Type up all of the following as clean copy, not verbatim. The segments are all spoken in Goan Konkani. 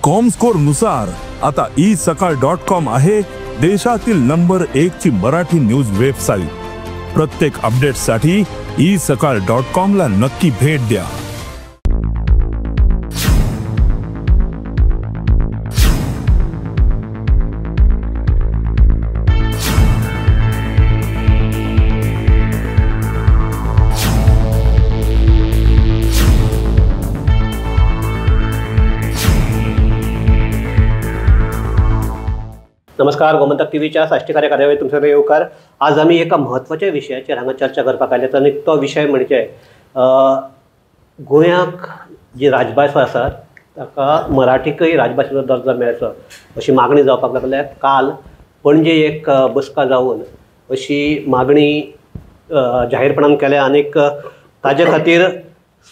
कॉमस्कोर नुसार आता ई सकाळ डॉट कॉम आहे देशातील नंबर 1 ची मराठी न्यूज वेबसाईट। प्रत्येक अपडेटसाठी ई सकाळ डॉट कॉम ला नक्की भेट द्या। नमस्कार, गोमंतक टीव्हीच्या साश्टीकार्य कार्यावळीत तुमचं येवकार। आज आमी एका म्हत्वाच्या विशयाचेर हांगा चर्चा करपाक आयल्यात आनी तो विशय म्हणजे गोंयाक जी राजभाशा आसा ताका मराठीकय राजभाशेचो दर्जो मेळचो अशी मागणी जावपाक लागल्या। काल पणजे एक बसका जावन अशी मागणी जाहीरपणान केल्या आनीक ताजे खातीर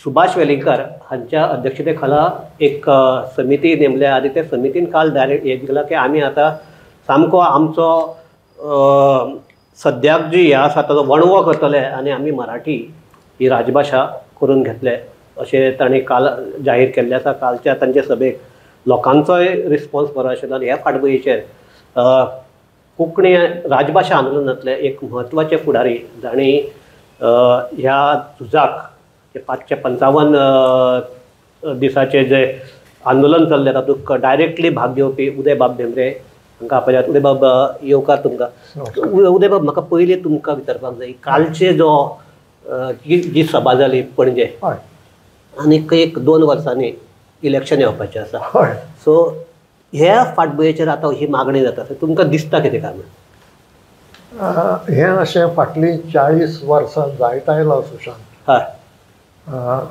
सुभाष वेलिंगकार हांच्या अध्यक्षते खाला एक समिती नेमल्या आनी त्या समितीन काल डायरेक्ट हें दिलां की आमी आतां सामको आमचो सद्याक जी हें आसा ताजो वणवो करतले आनी आमी मराठी ही राजभाशा करून घेतले अशें तांणी काल जाहीर केल्लें आसा। कालच्या तांचे सभेक लोकांचोय रिस्पॉन्स बरो आशिल्लो आनी ह्या फाटभुंयेचेर कोंकणी राजभाशा आंदोलनांतले एक म्हत्वाचे फुडारी जांणी ह्या झुजाक 555 दिसाचे जे आंदोलन चल्लें तातूंत डायरेक्टली भाग घेवपी उदयबाब भेंब्रे हांकां आपयल्यात। उदयबाब, येवकार तुमकां। उदयबाब, म्हाका पयलीं तुमकां विचारपाक जाय, कालचे जो जी सभा जाली पणजे आनीक एक 2 वर्सांनी इलेक्शन येवपाचें आसा, सो ह्या फाटभुंयेचेर आतां ही मागणी जाता, तुमकां दिसता कितें काय म्हूण? हें अशें फाटलीं 40 वर्सां जायत आयलां सुशांत। हय,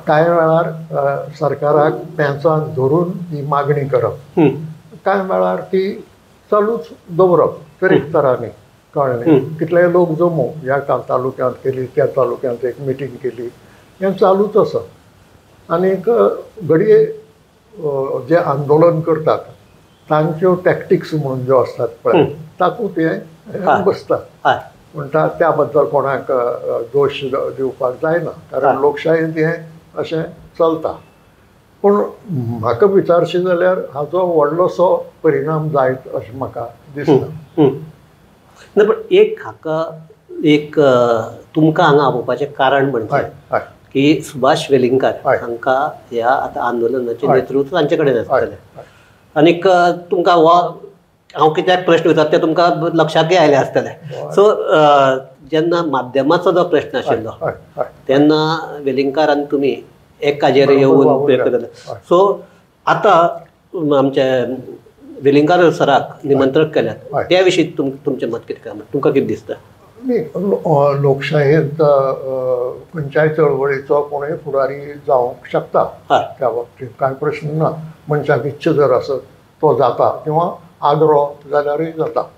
कांय वेळार सरकाराक पेंचान धरून ही मागणी करप, कांय वेळार ती चालूच दवरप तरेकतरांनी, कळ्ळें? कितले लोक जमू, ह्या तालुक्यांत केली, त्या तालुक्यांत एक मिटींग केली, हें चालूच आसा। आनीक घडये जे आंदोलन करतात तांच्यो टॅक्टिक्स म्हणून ज्यो आसतात पळय तातूंत हें बसता। म्हणटा त्या बद्दल कोणाक दोश दिवपाक जायना, कारण लोकशायेंत हें अशें चलता। पूण म्हाका विचारशी जाल्यार हाचो व्हडलोसो परिणाम जायत अशें म्हाका दिसना। ना, पण एक हाका एक तुमकां हांगा आपोवपाचें कारण म्हणजे की सुभाष वेलिंगकार हांकां ह्या आतां आंदोलनाचें नेतृत्व तांचे कडेन आसतलें आनीक तुमकां हो हांव कित्याक प्रश्न विचारता तें तुमकां लक्षांतय आयलें आसतलें। सो जेन्ना माध्यमाचो जो प्रश्न आशिल्लो तेन्ना वेलिंगकार आनी तुमी एकाचेर येवन करतले। सो आतां आमचे वेलिंगकार सराक निमंत्रण केल्यात, त्या विशीं तुमचें मत कितें काय, तुमकां कितें दिसता? लोकशायेंत खंयच्याय चळवळीचो कोणूय फुडारी जावंक शकता, त्या बाबतींत कांय प्रश्न ना। मनशाक इच्छा जर आसत तो जाता किंवा आग्रो जाल्यारूय जाता।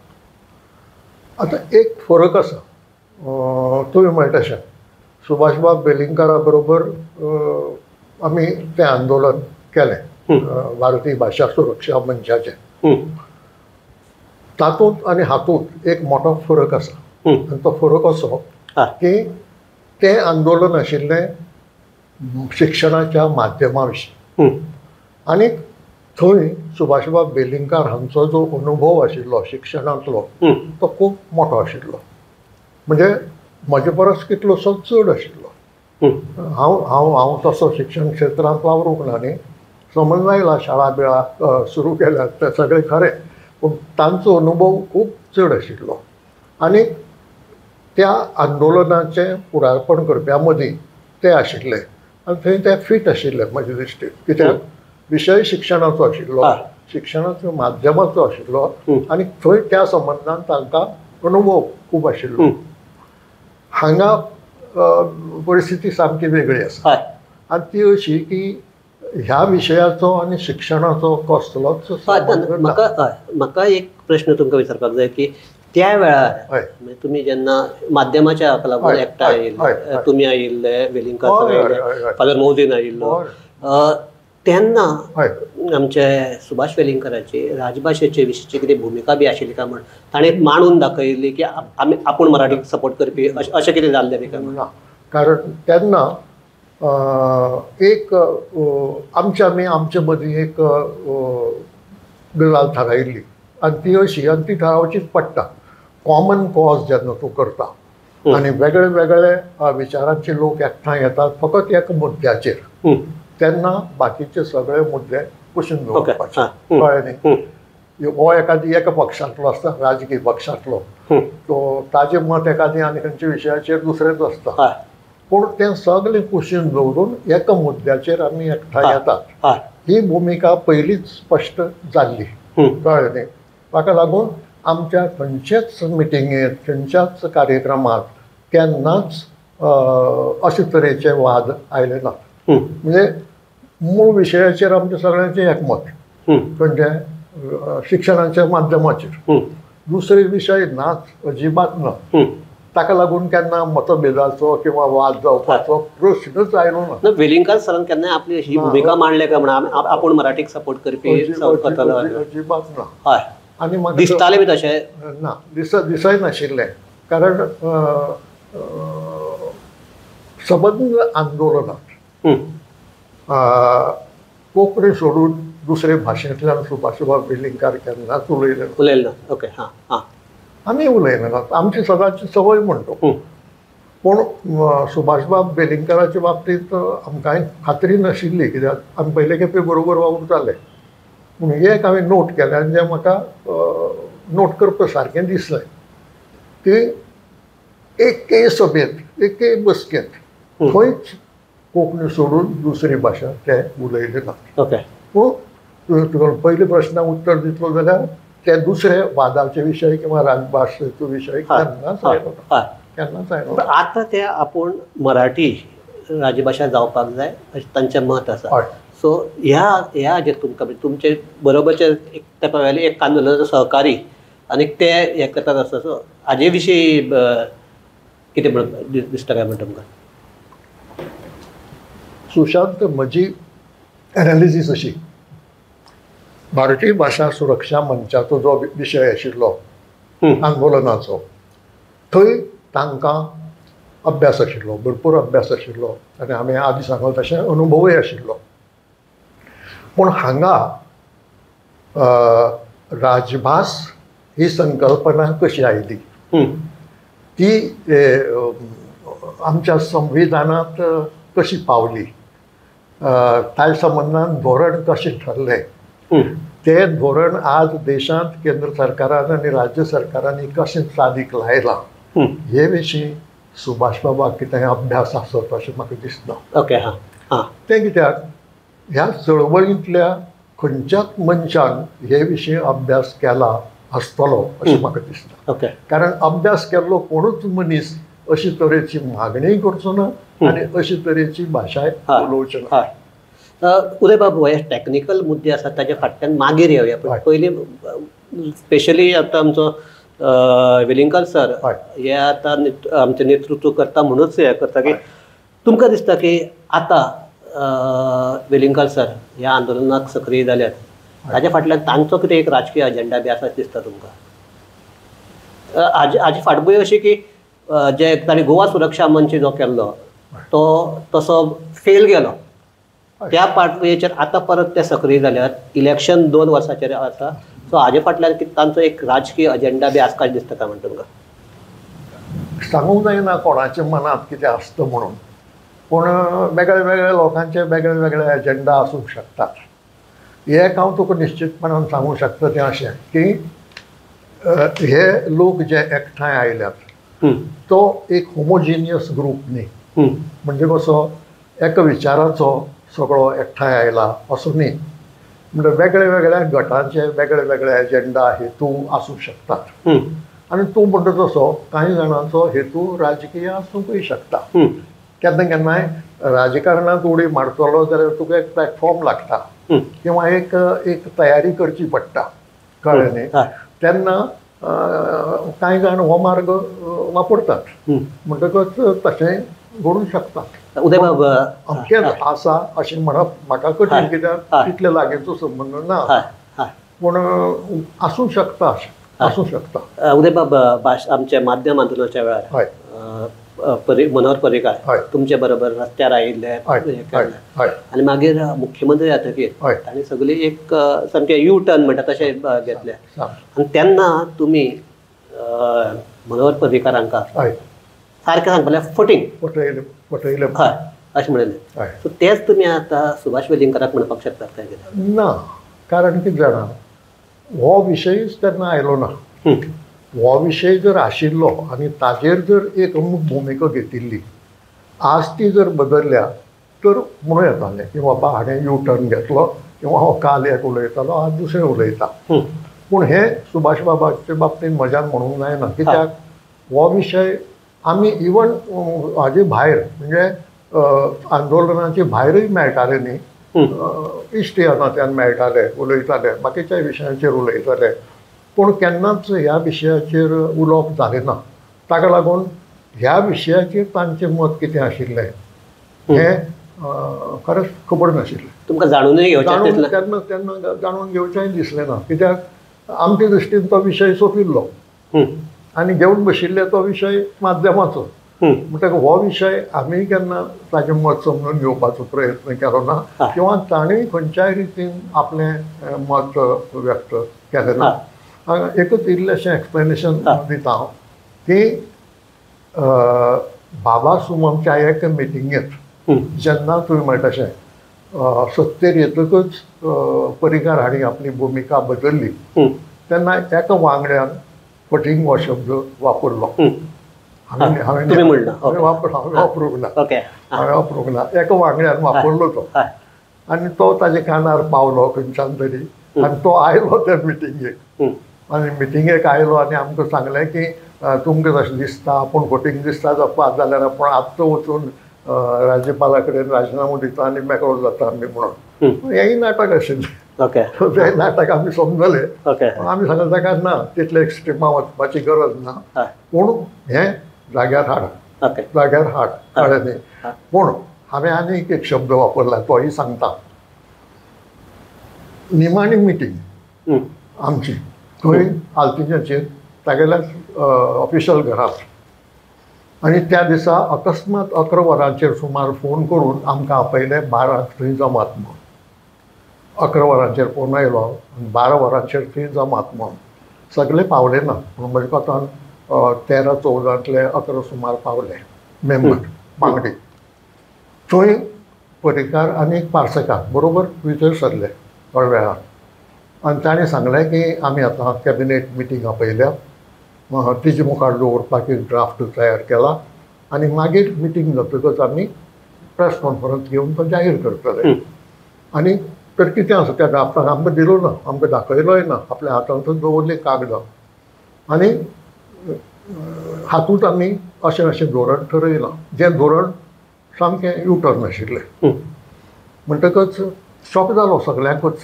आतां एक फरक आसा, तुमी म्हणटा तशें सुभाषबाब वेलिंगकारा बरोबर आमी तें आंदोलन केलें, भारतीय भाशा सुरक्षा मंचाचें। तातूंत आनी हातूंत एक मोठो फरक आसा, आनी तो फरक असो की तें आंदोलन आशिल्लें शिक्षणाच्या माध्यमा विशीं, आनी थंय सुभाषबाब वेलिंगकार हांचो जो अनुभव आशिल्लो शिक्षणांतलो तो खूब मोठो आशिल्लो, म्हणजे म्हजे परस कितलोसो चड आशिल्लो। हांव हांव हांव तसो शिक्षण क्षेत्रांत वावरूंक ना न्ही, समज आयला शाळा बिळा सुरू केल्यात तें सगळें खरें, पूण तांचो अनुभव खूब चड आशिल्लो आनी त्या आंदोलनाचें फुडारपण करप्या मदीं ते आशिल्ले आनी थंय ते फीट आशिल्ले म्हजे दृश्टीन, कित्याक विशय शिक्षणाचो आशिल्लो, शिक्षणाचो माध्यमाचो आशिल्लो आनी थंय त्या संबंदान तांकां अनुभव खूब आशिल्लो। हांगा परिस्थिती सामकी वेगळी आसा आनी ती अशी की ह्या विशयाचो आनी शिक्षणाचो कसलोच संबंद ना। म्हाका एक प्रश्न तुमकां विचारपाक जाय की त्या वेळार तुमी जेन्ना माध्यमाच्या हाका लागून एकठांय आयिल्ले, तुमी आयिल्ले, वेलिंगकार सर आयिल्ले, फादर मोहदीन आयिल्लो, तेन्ना आमचे सुभाष वेलिंगकाराची राजभाशेचे विशींची कितें भुमिका बी आशिल्ली काय म्हण ताणें मांडून दाखयल्ली की आमी आपूण मराठीक सपोर्ट करपी अशें कितें जाल्लें बी काय म्हण? ना, कारण तेन्ना एक आमचे आमी आमचे मदीं एक गजाल थारायिल्ली आनी ती अशी, आनी ती थारावचीच पडटा. कॉमन कॉज जेन्ना तूं करता आनी वेगळे वेगळे विचारांचे लोक एकठांय येतात फकत एका मुद्द्याचेर, तेन्ना बाकीचे सगळे मुद्दे कुशीन दवरपाचे. कळ्ळें न्ही? हो एखादी एका पक्षांतलो आसता, राजकीय पक्षांतलो, तो ताजें मत एखादी आनी खंयच्या विशयाचेर दुसरेंच आसता, पूण तें सगळें कुशीन दवरून एका मुद्द्याचेर आमी एकठांय येतात. ही भुमिका पयलींच स्पश्ट जाल्ली. कळ्ळें न्ही? ताका लागून आमच्या खंयचेच मिटिंगेंत, खंयच्याच कार्यक्रमांत केन्नाच अशे तरेचे वाद आयले नात. म्हणजे मूळ विशयाचेर आमचें सगळ्यांचें एकमत, खंयचें शिक्षणाच्या माध्यमाचेर. दुसरे विशय नाच, अजिबात ना. ताका लागून केन्ना मतभेदाचो किंवा वाद जावपाचो प्रश्नच आयलो ना. वेलिंगकार सरान केन्ना आपली ही भुमिका मांडले काय म्हणून आपूण मराठीक सपोर्ट करपी? अजिबात ना. हय. आनी म्हाका दिसतालें बी तशें ना, दिसय नाशिल्लें. कारण सबंद आंदोलनात कोंकणी सोडून दुसरे भाशेंतल्यान सुभाषबाब वेलिंगकार केन्नाच उलयले ना. उलयले ना. ओके. हां हां. आमी उलयले नात, आमची सदांची संवय म्हणटो. पूण सुभाषबाब वेलिंगकाराच्या बाबतींत आमकांय खात्री नाशिल्ली, कित्याक आमी पयले खेपे बरोबर वावुरताले. पूण एक हांवें नोट केलें आनी जें म्हाका नोट करपा सारकें दिसलें की एकेय सभेंत, एकेय बसकेंत खंयच कोंकणी सोडून दुसरी भाशा ते उलयले नात. ओके. पूण तुका पयले प्रश्नाक उत्तर दितलो जाल्यार ते दुसरे वादाचे विशय किंवा राजभाशेचो विशय केन्नाच आयलो ना, केन्नाच आयलो ना. आतां ते आपूण मराठी राजभाशा जावपाक जाय अशें तांचें मत आसा. सो ह्या ह्या हाजेर तुमकां तुमचे बरोबरचे एक तेंपा वयले एक आंदोलनाचो सहकारी आनी ते हें करतात आसता, सो हाजे विशीं कितें म्हणून दिसता काय म्हणटा तुमकां? सुशांत, म्हजी एनालिसीस अशी, भारतीय भाशा सुरक्षा मंचाचो जो विशय आशिल्लो आंदोलनाचो, थंय तांकां अभ्यास आशिल्लो, भरपूर अभ्यास आशिल्लो आनी आमी आदी सांगलो तशें अनुभवूय आशिल्लो. पूण हांगा राजभास ही संकल्पना कशी आयली ती आमच्या संविधानांत कशी पावली, त्या संबंदान धोरण कशें ठरलें, तें धोरण आज देशांत केंद्र सरकारान आनी राज्य सरकारांनी कशें चालीक लायलां हे विशीं सुभाषबाबाक कितें अभ्यास आसत अशें म्हाका दिसना. ओके. हां हां. तें कित्याक ह्या चळवळींतल्या खंयच्याच मनशान हे विशीं अभ्यास केला आसतलो अशें म्हाका दिसता. ओके. कारण अभ्यास केल्लो कोणूच मनीस अशी तरेची मागणी करचो ना आनी अशी तरेची भाशा उलोवची ना. उदयबाबू, हे टॅक्निकल मुद्दे आसात ताच्या फाटल्यान मागीर येवया, पण पयलीं स्पेशली आतां आमचो वेलिंगकार सर हे आतां आमचें नेतृत्व करता म्हणूच हें करता की तुमकां दिसता की आतां वेलिंगकार सर ह्या आंदोलनाक सक्रीय जाल्यात ताच्या फाटल्यान तांचो कितें एक राजकीय अजेंडा बी आसा दिसता तुमकां? हाजी फाटभूंय अशी की जे तांणी गोवा सुरक्षा मंच जो केल्लो तो तसो फेल गेलो, त्या पाटभुंयेचेर आतां परत ते सक्रीय जाल्यात, इलेक्शन 2 वर्सांचेर आसा, सो हाजे फाटल्यान तांचो एक राजकीय अजेंडा बी आसता दिसता काय म्हणटा तुमकां? सांगूंक जायना कोणाच्या मनांत कितें आसता म्हणून, पूण वेगळे वेगळे लोकांचे वेगळे वेगळे एजेंडा आसूंक शकतात. एक हांव तुका निश्चितपणान सांगूंक शकता तें अशें की हे लोक जे एकठांय आयल्यात तो एक होमोजिनियस ग्रूप न्ही, म्हणजे कसो एका विचाराचो सगळो एकठांय आयला असो न्ही, म्हणजे वेगळे वेगळ्या गटांचे वेगळे वेगळे एजेंडा हेतू आसूंक शकतात. आनी तूं म्हणटा तसो कांय जाणांचो हेतू राजकीय आसूंकय शकता. केन्ना केन्नाय राजकारणांत उडी मारतलो जाल्यार तुका एक प्लॅटफॉर्म लागता किंवा एक एक तयारी करची पडटा, कळ्ळें न्ही? तेन्ना कांय जाण हो मार्ग वापरतात, म्हणटकच तशें घडूंक शकता. उदयबाब, अमकेंच आसा अशें म्हणप म्हाका कठीण, कित्याक तितले लागींचो संबंद ना, पूण आसूंक शकता, अशें आसूंक शकता. उदयबाब, भाशा आमच्या माध्यम आंदोलनाच्या वेळार मनोहर पर्रीकार तुमचे बरोबर रस्त्यार आयिल्ले आनी मागीर मुख्यमंत्री जातकीर तांणी सगळी एक सामकें यू टर्न म्हणटा तशें घेतलें आनी तेन्ना तुमी मनोहर पर्रीकार हांकां सारकें सांगपाक फटींग फटयलें हय अशें म्हणलें. सो तेच तुमी आतां सुभाष वेलिंगकाराक म्हणपाक शकतात काय कितें? ना, कारण कितें जाणा, हो विशयच तेन्ना आयलो ना. हो विशय जर आशिल्लो आनी ताजेर जर एक अमूक भुमिका घेतिल्ली आज ती जर बदलल्या तर म्हणूं येतालें की बाबा हाणें यू टर्न घेतलो किंवा हो काल एक उलयतालो आज दुसरें उलयता. पूण हें सुभाष बाबाचे बाबतींत म्हज्यान म्हणूंक जायना, कित्याक हो विशय आमी इवन हाजे भायर म्हणजे आंदोलनाचे भायरूय मेळटाले न्ही, इश्ट ह्या नात्यान मेळटाले, उलयताले, बाकीच्या विशयांचेर उलयताले, पूण केन्नाच ह्या विशयाचेर उलोवप जालें ना. ताका लागून ह्या विशयाचेर तांचें मत कितें आशिल्लें हें खरेंच खबर नाशिल्लें. तुमकां जाणूनय घेवचें तेन्ना तेन्ना जाणून घेवचेंय दिसलें ना, कित्याक आमचे दृश्टीन तो विशय सोंपिल्लो आनी घेवन बशिल्ले तो विशय माध्यमाचो. म्हणटकच हो विशय आमी केन्ना ताचें मत समजून घेवपाचो प्रयत्न केलो ना किंवा तांणी खंयच्याय रितीन आपलें मत व्यक्त केलें ना. एकच इल्लेशें एक्सप्लेनेशन दिता हांव की बाबा सुमनच्या एका मिटिंगेंत जेन्ना तुवें म्हणटा तशें सत्तेर येतकच पर्रीकार हांणी आपली भुमिका बदलली तेन्ना एका वांगड्यान फटींग हो शब्द वापरलो. हांवें वापरूंक ना, हांवें वापरूंक ना, एका वांगड्यान वापरलो तो आनी तो ताच्या कानार पावलो खंयच्यान तरी आनी तो आयलो त्या मिटिंगेक आनी मिटिंगेक आयलो आनी आमकां सांगलें की तुमकां तशें दिसता आपूण फटींग दिसता जावपा जाल्यार आपूण आत्तां वचून राज्यपाला कडेन राजिनामो दिता आनी मेकळो जाता आमी म्हणून. हेंय नाटक आशिल्लें. तें नाटक आमी समजले. आमी सांगलें ताका ना तितले एक्स्ट्रीमा वचपाची गरज ना, पूण हें जाग्यार हाड, जाग्यार हाड, कळ्ळें न्ही. पूण हांवें आनीक एक शब्द वापरला तोय सांगता. निमाणी मिटींग आमची थंय आल्तिन्याचेर तागेल्या ऑफिशियल घरांत आनी त्या दिसा अकस्मात 11 वरांचेर सुमार फोन करून आमकां आपयलें 12 थंय जमात म्हूण. 11 वरांचेर फोन आयलो आनी 12 वरांचेर थंय जमात म्हूण. सगळे पावले ना, पूण म्हज्या कोतान 13-14 11 सुमार पावले मेंबर वांगडी. थंय पर्रीकार आनी पार्सेकार बरोबर भितर सरले थोड्या वेळान आनी ताणें सांगलें की आमी आतां कॅबिनेट मिटींग आपयल्या, तिजे मुखार दवरपाक एक ड्राफ्ट तयार केला आनी मागीर मिटींग जातकच आमी प्रेस कॉन्फरन्स घेवन तो जाहीर करतले. आनी तर कितें आसा त्या ड्राफ्टाक आमकां दिलो ना, आमकां दाखयलोय ना, आपल्या हातांतच दवरली कागदां आनी हातूंत आमी अशें अशें धोरण ठरयलां, जें धोरण सामकें यू टर्न आशिल्लें. म्हणटकच शॉक जालो सगल्यांकूच,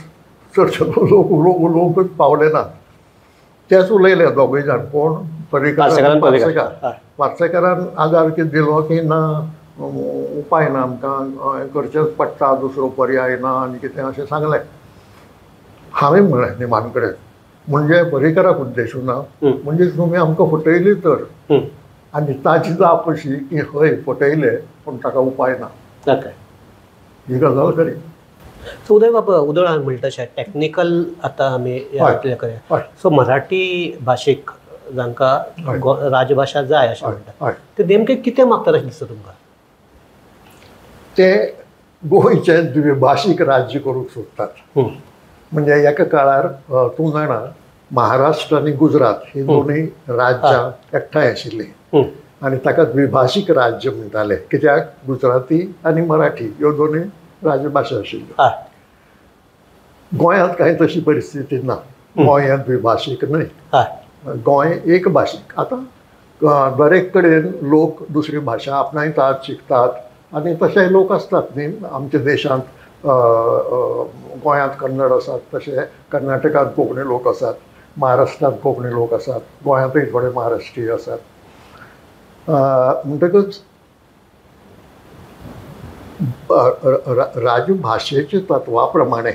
चडशे लोक उलोवंकच पावले ना. तेच उलयले दोगूय जाण, कोण पर्रीकार पार्सेकार. पार्सेकारान आदार कितें दिलो की ना उपाय ना आमकां, करचेंच पडटा, दुसरो पर्याय ना आनी कितें अशें सांगलें. हांवें म्हणलें निमाण कडेन म्हणजे पर्रीकाराक उद्देशून ना, म्हणजे तुमी आमकां फटयली तर. आनी ताची जाप अशी की हय फटयले पूण ताका उपाय ना. ही गजाल खरी. सो उदय बाबा उदळ म्हणटा तशें टॅक्निकल आतां आमी करूया. सो मराठी भाशेक जांकां राजभाशा जाय अशें म्हणटा ते नेमकें कितें मागतात अशें दिसता तुमकां? ते गोंयचें द्विभाशीक राज्य करूंक सोदतात. म्हणजे एका काळार तूं जाणा महाराष्ट्र आनी गुजरात ही दोनूय राज्यां एकठांय आशिल्लीं आनी ताका द्विभाशीक राज्य म्हणटाले, कित्याक गुजराती आनी मराठी ह्यो दोनूय राजभाशा आशिल्ल्यो. गोंयांत कांय तशी परिस्थिती ना, गोंयांत द्विभाशीक न्हय, गोंय एक भाशीक. आतां दरेक कडेन लोक दुसरी भाशा आपणायतात, शिकतात आनी तशे लोक आसतात न्ही आमच्या देशांत. गोंयांत कन्नड आसात, तशे कर्नाटकांत कोंकणी लोक आसात, महाराष्ट्रांत कोंकणी लोक आसात, गोंयांतूय थोडे महाराष्ट्रीय आसात. म्हणटकच राजभाशेच्या तत्वा प्रमाणे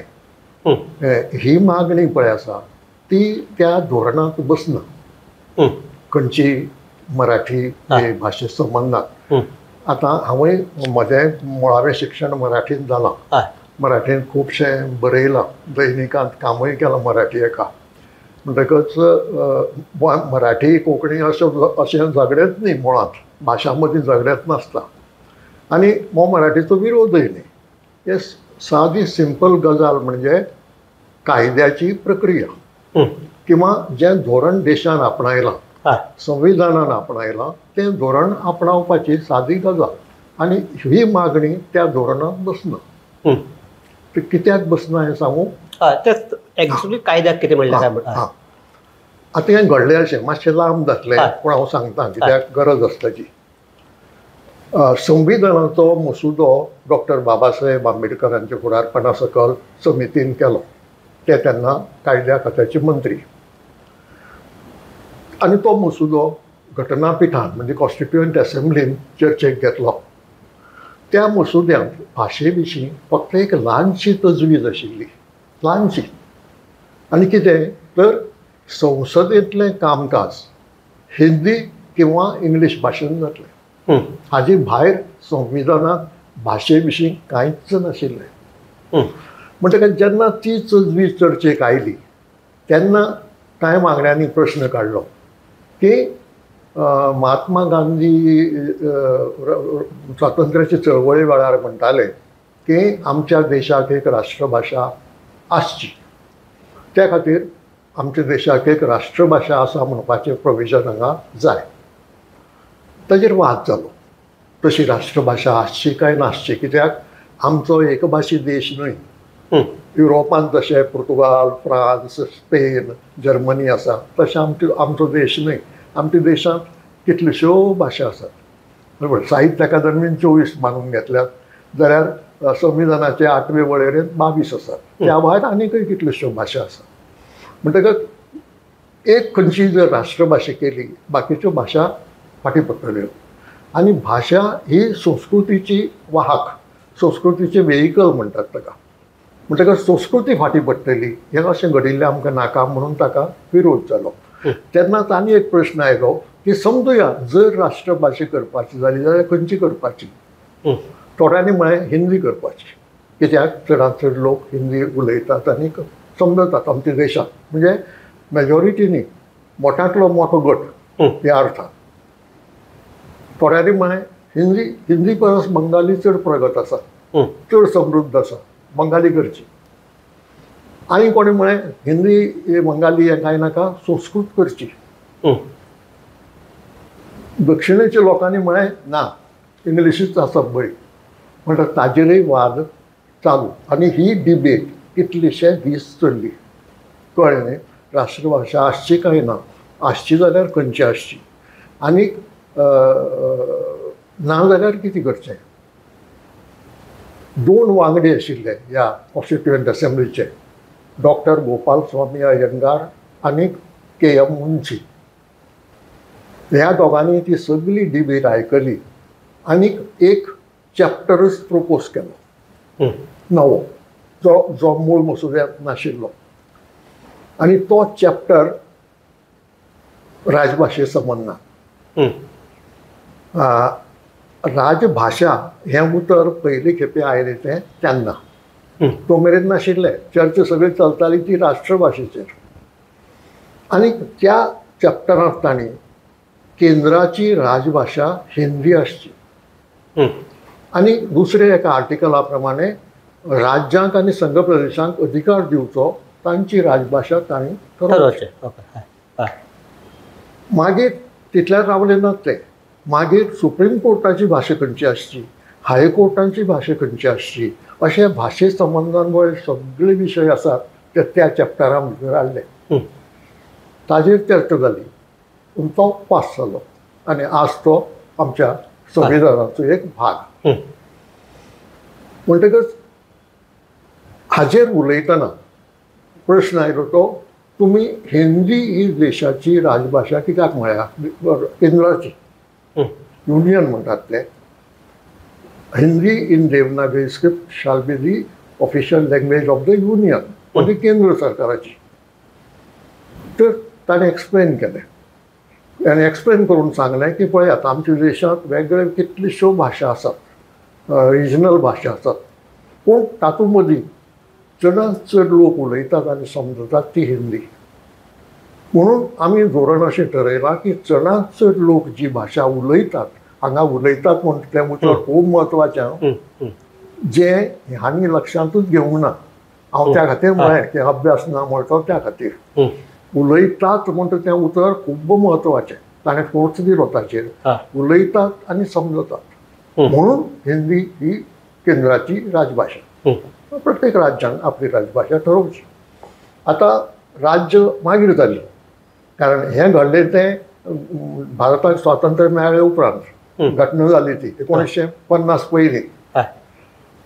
ही मागणी पळय आसा ती त्या धोरणांत बसना. खंयची मराठी भाशे संबंदान. आतां हांवूय म्हजें मुळावें शिक्षण मराठींत जालां, मराठींत खुबशें बरयलां, दैनिकांत कामूय केलां मराठी एका. म्हणटकच मराठी कोंकणी अशें अशें झगडेंच न्ही, मुळांत भाशां मदीं झगडेंच नासता आनी हो मराठीचो विरोधय न्ही. हे सादी सिंपल गजाल म्हणजे कायद्याची प्रक्रिया किंवा जें धोरण देशान आपणायलां, संविधानान आपणायलां तें धोरण आपणावपाची सादी गजाल आनी ही मागणी त्या धोरणांत बसना. ते कित्याक बसना हें सांगू? तेच एक्चुअली कायद्याक कितें म्हणलें काय? हां, आतां हें घडलें अशें मातशें लांब जातलें पूण हांव सांगता कित्याक गरज आसता ताची. संविधानाचो मसुदो डॉक्टर बाबासाहेब आंबेडकरांच्या फुडारपणा सकल समितीन केलो. ते तेन्ना कायद्या खात्याचे मंत्री आनी तो मसुदो घटनापिठान म्हणजे कॉन्स्टिट्युएंट असेंब्लीन चर्चेक घेतलो. त्या मसुद्यांत भाशे विशीं फक्त एक ल्हानशी तजवीज आशिल्ली, ल्हानशी. आनी कितें तर संसदेंतलें कामकाज हिंदी किंवा इंग्लीश भाशेन जातलें, हाजे भायर संविधानांत भाशे विशीं कांयच नाशिल्लें. म्हणटकच जेन्ना ती तजवीज चर्चेक आयली तेन्ना कांय वांगड्यांनी प्रश्न काडलो की महात्मा गांधी स्वातंत्र्याचे चळवळी वेळार म्हणटाले की आमच्या देशाक एक राष्ट्रभाशा आसची, त्या खातीर आमच्या देशाक एक राष्ट्रभाशा आसा म्हणपाचें प्रोविजन हांगा जाय. ताजेर वाद जालो, तशी राष्ट्रभाशा आसची काय नासची, कित्याक आमचो एकभाशी देश न्हय. युरोपांत जशें पुर्तुगाल, फ्रांस, स्पेन, जर्मनी आसा तशें आमचो देश न्हय. आमच्या देशांत कितल्योश्यो भाशा आसात. बरोबर, साहित्य अकादमीन 24 मानून घेतल्यात जाल्यार संविधानाचे 8वे वळेरेंत 22 आसात, त्या भायर आनीकय कितल्योश्यो भाशा आसात. म्हणटकच एक खंयची जर राष्ट्रभाशा केली बाकीच्यो भाशा फाटीं पडटल्यो. आनी भाशा ही संस्कृतीची वाहक, संस्कृतीचें वेहिकल म्हणटात ताका. म्हणटकच संस्कृती फाटीं पडटली हें अशें घडिल्लें आमकां नाका म्हणून ताका विरोध जालो. तेन्नाच आनी एक प्रश्न आयलो की समजुया जर राष्ट्रभाशा करपाची जाली जाल्यार खंयची करपाची? थोड्यांनी म्हळें हिंदी करपाची, कित्याक चडांत चड लोक हिंदी उलयतात आनी समजतात आमच्या देशांत, म्हणजे मेजॉरिटीनी मोठ्यांतलो मोठो गट ह्या अर्थान. थोड्यांनी म्हळें हिंदी, हिंदी परस बंगाली चड प्रगत आसा, चड समृद्ध आसा, बंगाली करची. आनी कोणें म्हळें हिंदी बंगाली हें कांय नाका, संस्कृत करची. दक्षिणेच्या लोकांनी म्हळें ना, इंग्लिशूच आसप बरी. म्हणटा ताजेरय वाद चालू आनी ही डिबेट कितलेशे दीस चल्ली. कळ्ळें न्ही, राष्ट्रभाशा आसची काय ना, आसची जाल्यार खंयची आसची आनी ना जाल्यार कितें करचें. 2 वांगडी आशिल्ले ह्या कॉन्स्टिट्युएंट असेंब्लीचे, डॉक्टर गोपाल स्वामी अय्यंगार आनी के.एम. मुन्शी. ह्या दोगांनी ती सगळी डिबेट आयकली आनी एक चॅप्टरूच प्रपोज केलो नवो, जो जो मूळ मसुद्यांत नाशिल्लो. आनी तो चॅप्टर राजभाशे संबंदान. राजभाशा हें उतर पयले खेपे आयलें तें तेन्ना, तो मेरेन नाशिल्लें. चर्चा सगळी चलताली ती राष्ट्रभाशेचेर. आनी त्या चॅप्टरांत तांणी केंद्राची राजभाशा हिंदी आसची आनी दुसरे एका आर्टिकला प्रमाणे राज्यांक आनी संघ प्रदेशांक अधिकार दिवचो, तांची राजभाशा तांणी थारोवची. मागीर तितल्यार रावले नात ते, मागीर सुप्रीम कोर्टाची भाशा खंयची आसची, हायकोर्टांची भाशा खंयची आसची, अशे भाशे संबंदान वयर सगळे विशय आसात ते त्या चॅप्टरा भितर आयले. ताजेर चर्चा जाली पूण तो पास जालो आनी आज तो आमच्या संविधानाचो एक भाग. म्हणटकच हाजेर उलयतना प्रश्न आयलो तो तुमी हिंदी ही देशाची राजभाशा कित्याक म्हळ्या, केंद्राची, युनियन म्हणटात ते. Hindi in Devanagari script shall be the official language of the union, म्हणजे केंद्र सरकाराची. तर ताणें एक्सप्लेन केलें. आनी एक्सप्लेन करून सांगलें की पळयात आमच्या देशांत वेगळे कितल्योश्यो भाशा आसात, रिजनल भाशा आसात, पूण तातूंत मदीं चडांत चड लोक उलयतात आनी समजतात ती हिंदी. म्हणून आमी धोरण अशें ठरयलां की चडांत चड लोक जी भाशा उलयतात, हांगा उलयतात म्हूण तें उतर खूब म्हत्वाचें, जें हांणी लक्षांतूच घेवंक ना. हांव त्या खातीर म्हळें की अभ्यास ना म्हणटा त्या खातीर. उलयतात म्हणटा तें उतर खूब म्हत्वाचें, ताणें फोर्स दिलो ताचेर. उलयतात आनी समजतात, म्हणून हिंदी ही केंद्राची राजभाशा. प्रत्येक राज्यान आपली राजभाशा ठरोवची. आतां राज्य मागीर जाली, कारण हें घडलें तें भारताक स्वातंत्र्य मेळ्ळे उपरांत घटना जाली ती 1950 पयलीं.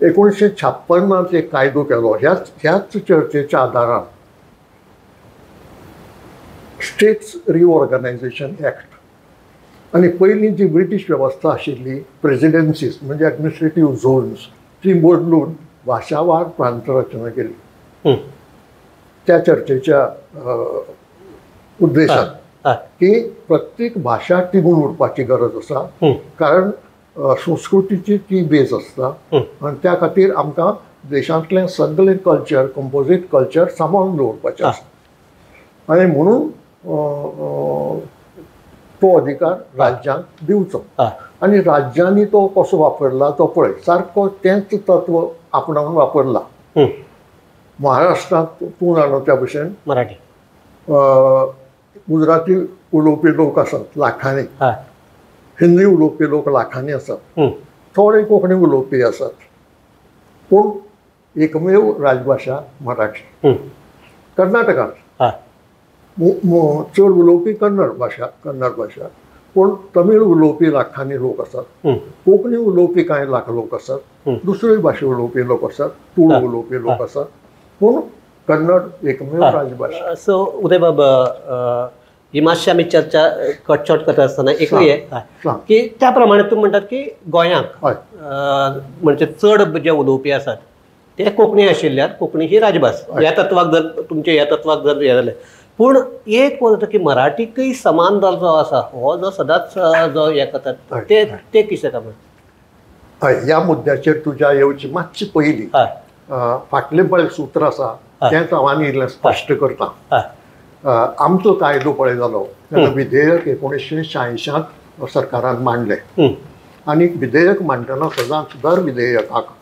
1956 एक कायदो केलो ह्याच ह्याच चर्चेच्या आदारान, स्टेट्स रिऑर्गनायझेशन ॲक्ट. आनी पयलीं जी ब्रिटीश वेवस्था आशिल्ली प्रेजिडेन्सीस म्हणजे ॲडमिनिस्ट्रेटीव झोन्स, ती बदलून भाशावार प्रांतरचना केली. त्या चर्चेच्या उद्देशान की प्रत्येक भाशा टिगून उरपाची गरज आसा, कारण संस्कृतीची ती बेज आसता आनी त्या खातीर आमकां देशांतलें सगळें कल्चर, कंपोजीट कल्चर सांबाळून दवरपाचें आसा. आनी म्हणून तो अधिकार राज्यांक दिवचो. आनी राज्यांनी तो कसो वापरला तो पळय, सारको तेंच तत्व आपणावन वापरला. महाराष्ट्रांत तूं जाणा त्या भशेन मराठी, गुजराती उलोवपी लोक आसात लाखांनी, हिंदी उलोवपी लोक लाखांनी आसात, थोडे कोंकणी उलोवपी आसात, पूण एकमेव राजभाशा मराठी. कर्नाटकांत चड उलोवपी कन्नड भाशा, कन्नड भाशा, पूण तमीळ उलोवपी लाखांनी लोक आसात, कोंकणी उलोवपी कांय लाख लोक आसात, दुसऱ्यो भाशा उलोवपी लोक आसात, तुळू उलोवपी लोक आसात, पूण कन्नड एकमेव राजभाशा. सो उदयबाब, ही मातशी आमी चर्चा कट शॉर्ट करता आसतना एक की त्या प्रमाणे तूं म्हणटात की गोंयांक म्हणजे चड जे उलोवपी आसात ते कोंकणी आशिल्ल्यान कोंकणी ही राजभास, ह्या तत्वाक जर तुमच्या ह्या तत्वाक जर हें जालें, पूण एक म्हणटा की मराठीकय समान दर्जो आसा हो जो सदांच जो हें करतात ते ते कितें काय? हय, ह्या मुद्द्याचेर तुज्या येवची मातशी पयलीं फाटलें पळय सूत्र आसा तेंच हांव आनी इल्लें स्पश्ट करता. आमचो कायदो पळय जालो तेन्ना विधेयक 1986 सरकारान मांडलें, आनी विधेयक मांडटना सदांच दर विधेयकाक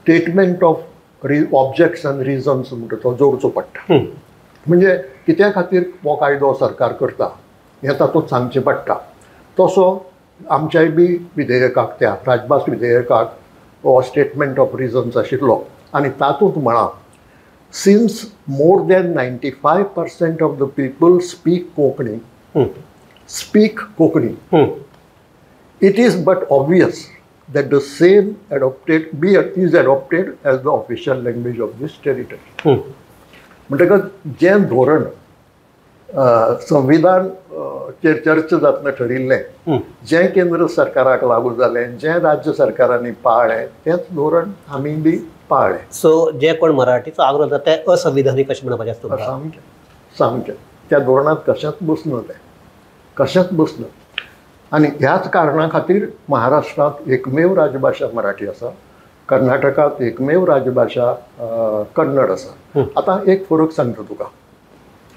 statement of objects and reasons म्हणटा तो जोडचो पडटा. म्हणजे कित्या खातीर हो कायदो सरकार करता हें तातूंत सांगचें पडटा. तसो आमच्याय बी विधेयकाक, त्या राजभास विधेयकाक हो स्टेटमेंट ऑफ रिजन्स आशिल्लो आनी तातूंत म्हळां, since more than 95% of the people speak Konkani, speak Konkani, it is but obvious that the same adopted be is adopted as the official language of this territory. म्हणटकच जें धोरण संविधान चेर चर्चा जातना ठरिल्लें, जें केंद्र सरकाराक लागू जालें, जें राज्य सरकारांनी पाळ्ळें, तेंच धोरण आमी बी पाळ्ळें. सो जे कोण मराठीचो आग्रो जाता ते असंविधानीक अशें म्हणपाचें आसता? सामकें, सामकें त्या धोरणांत कशेंच बसना, तें कशेंच बसना. आनी ह्याच कारणा खातीर महाराष्ट्रांत एकमेव राजभाशा मराठी आसा, कर्नाटकांत एकमेव राजभाशा कन्नड आसा. आतां एक फरक सांगता तुका,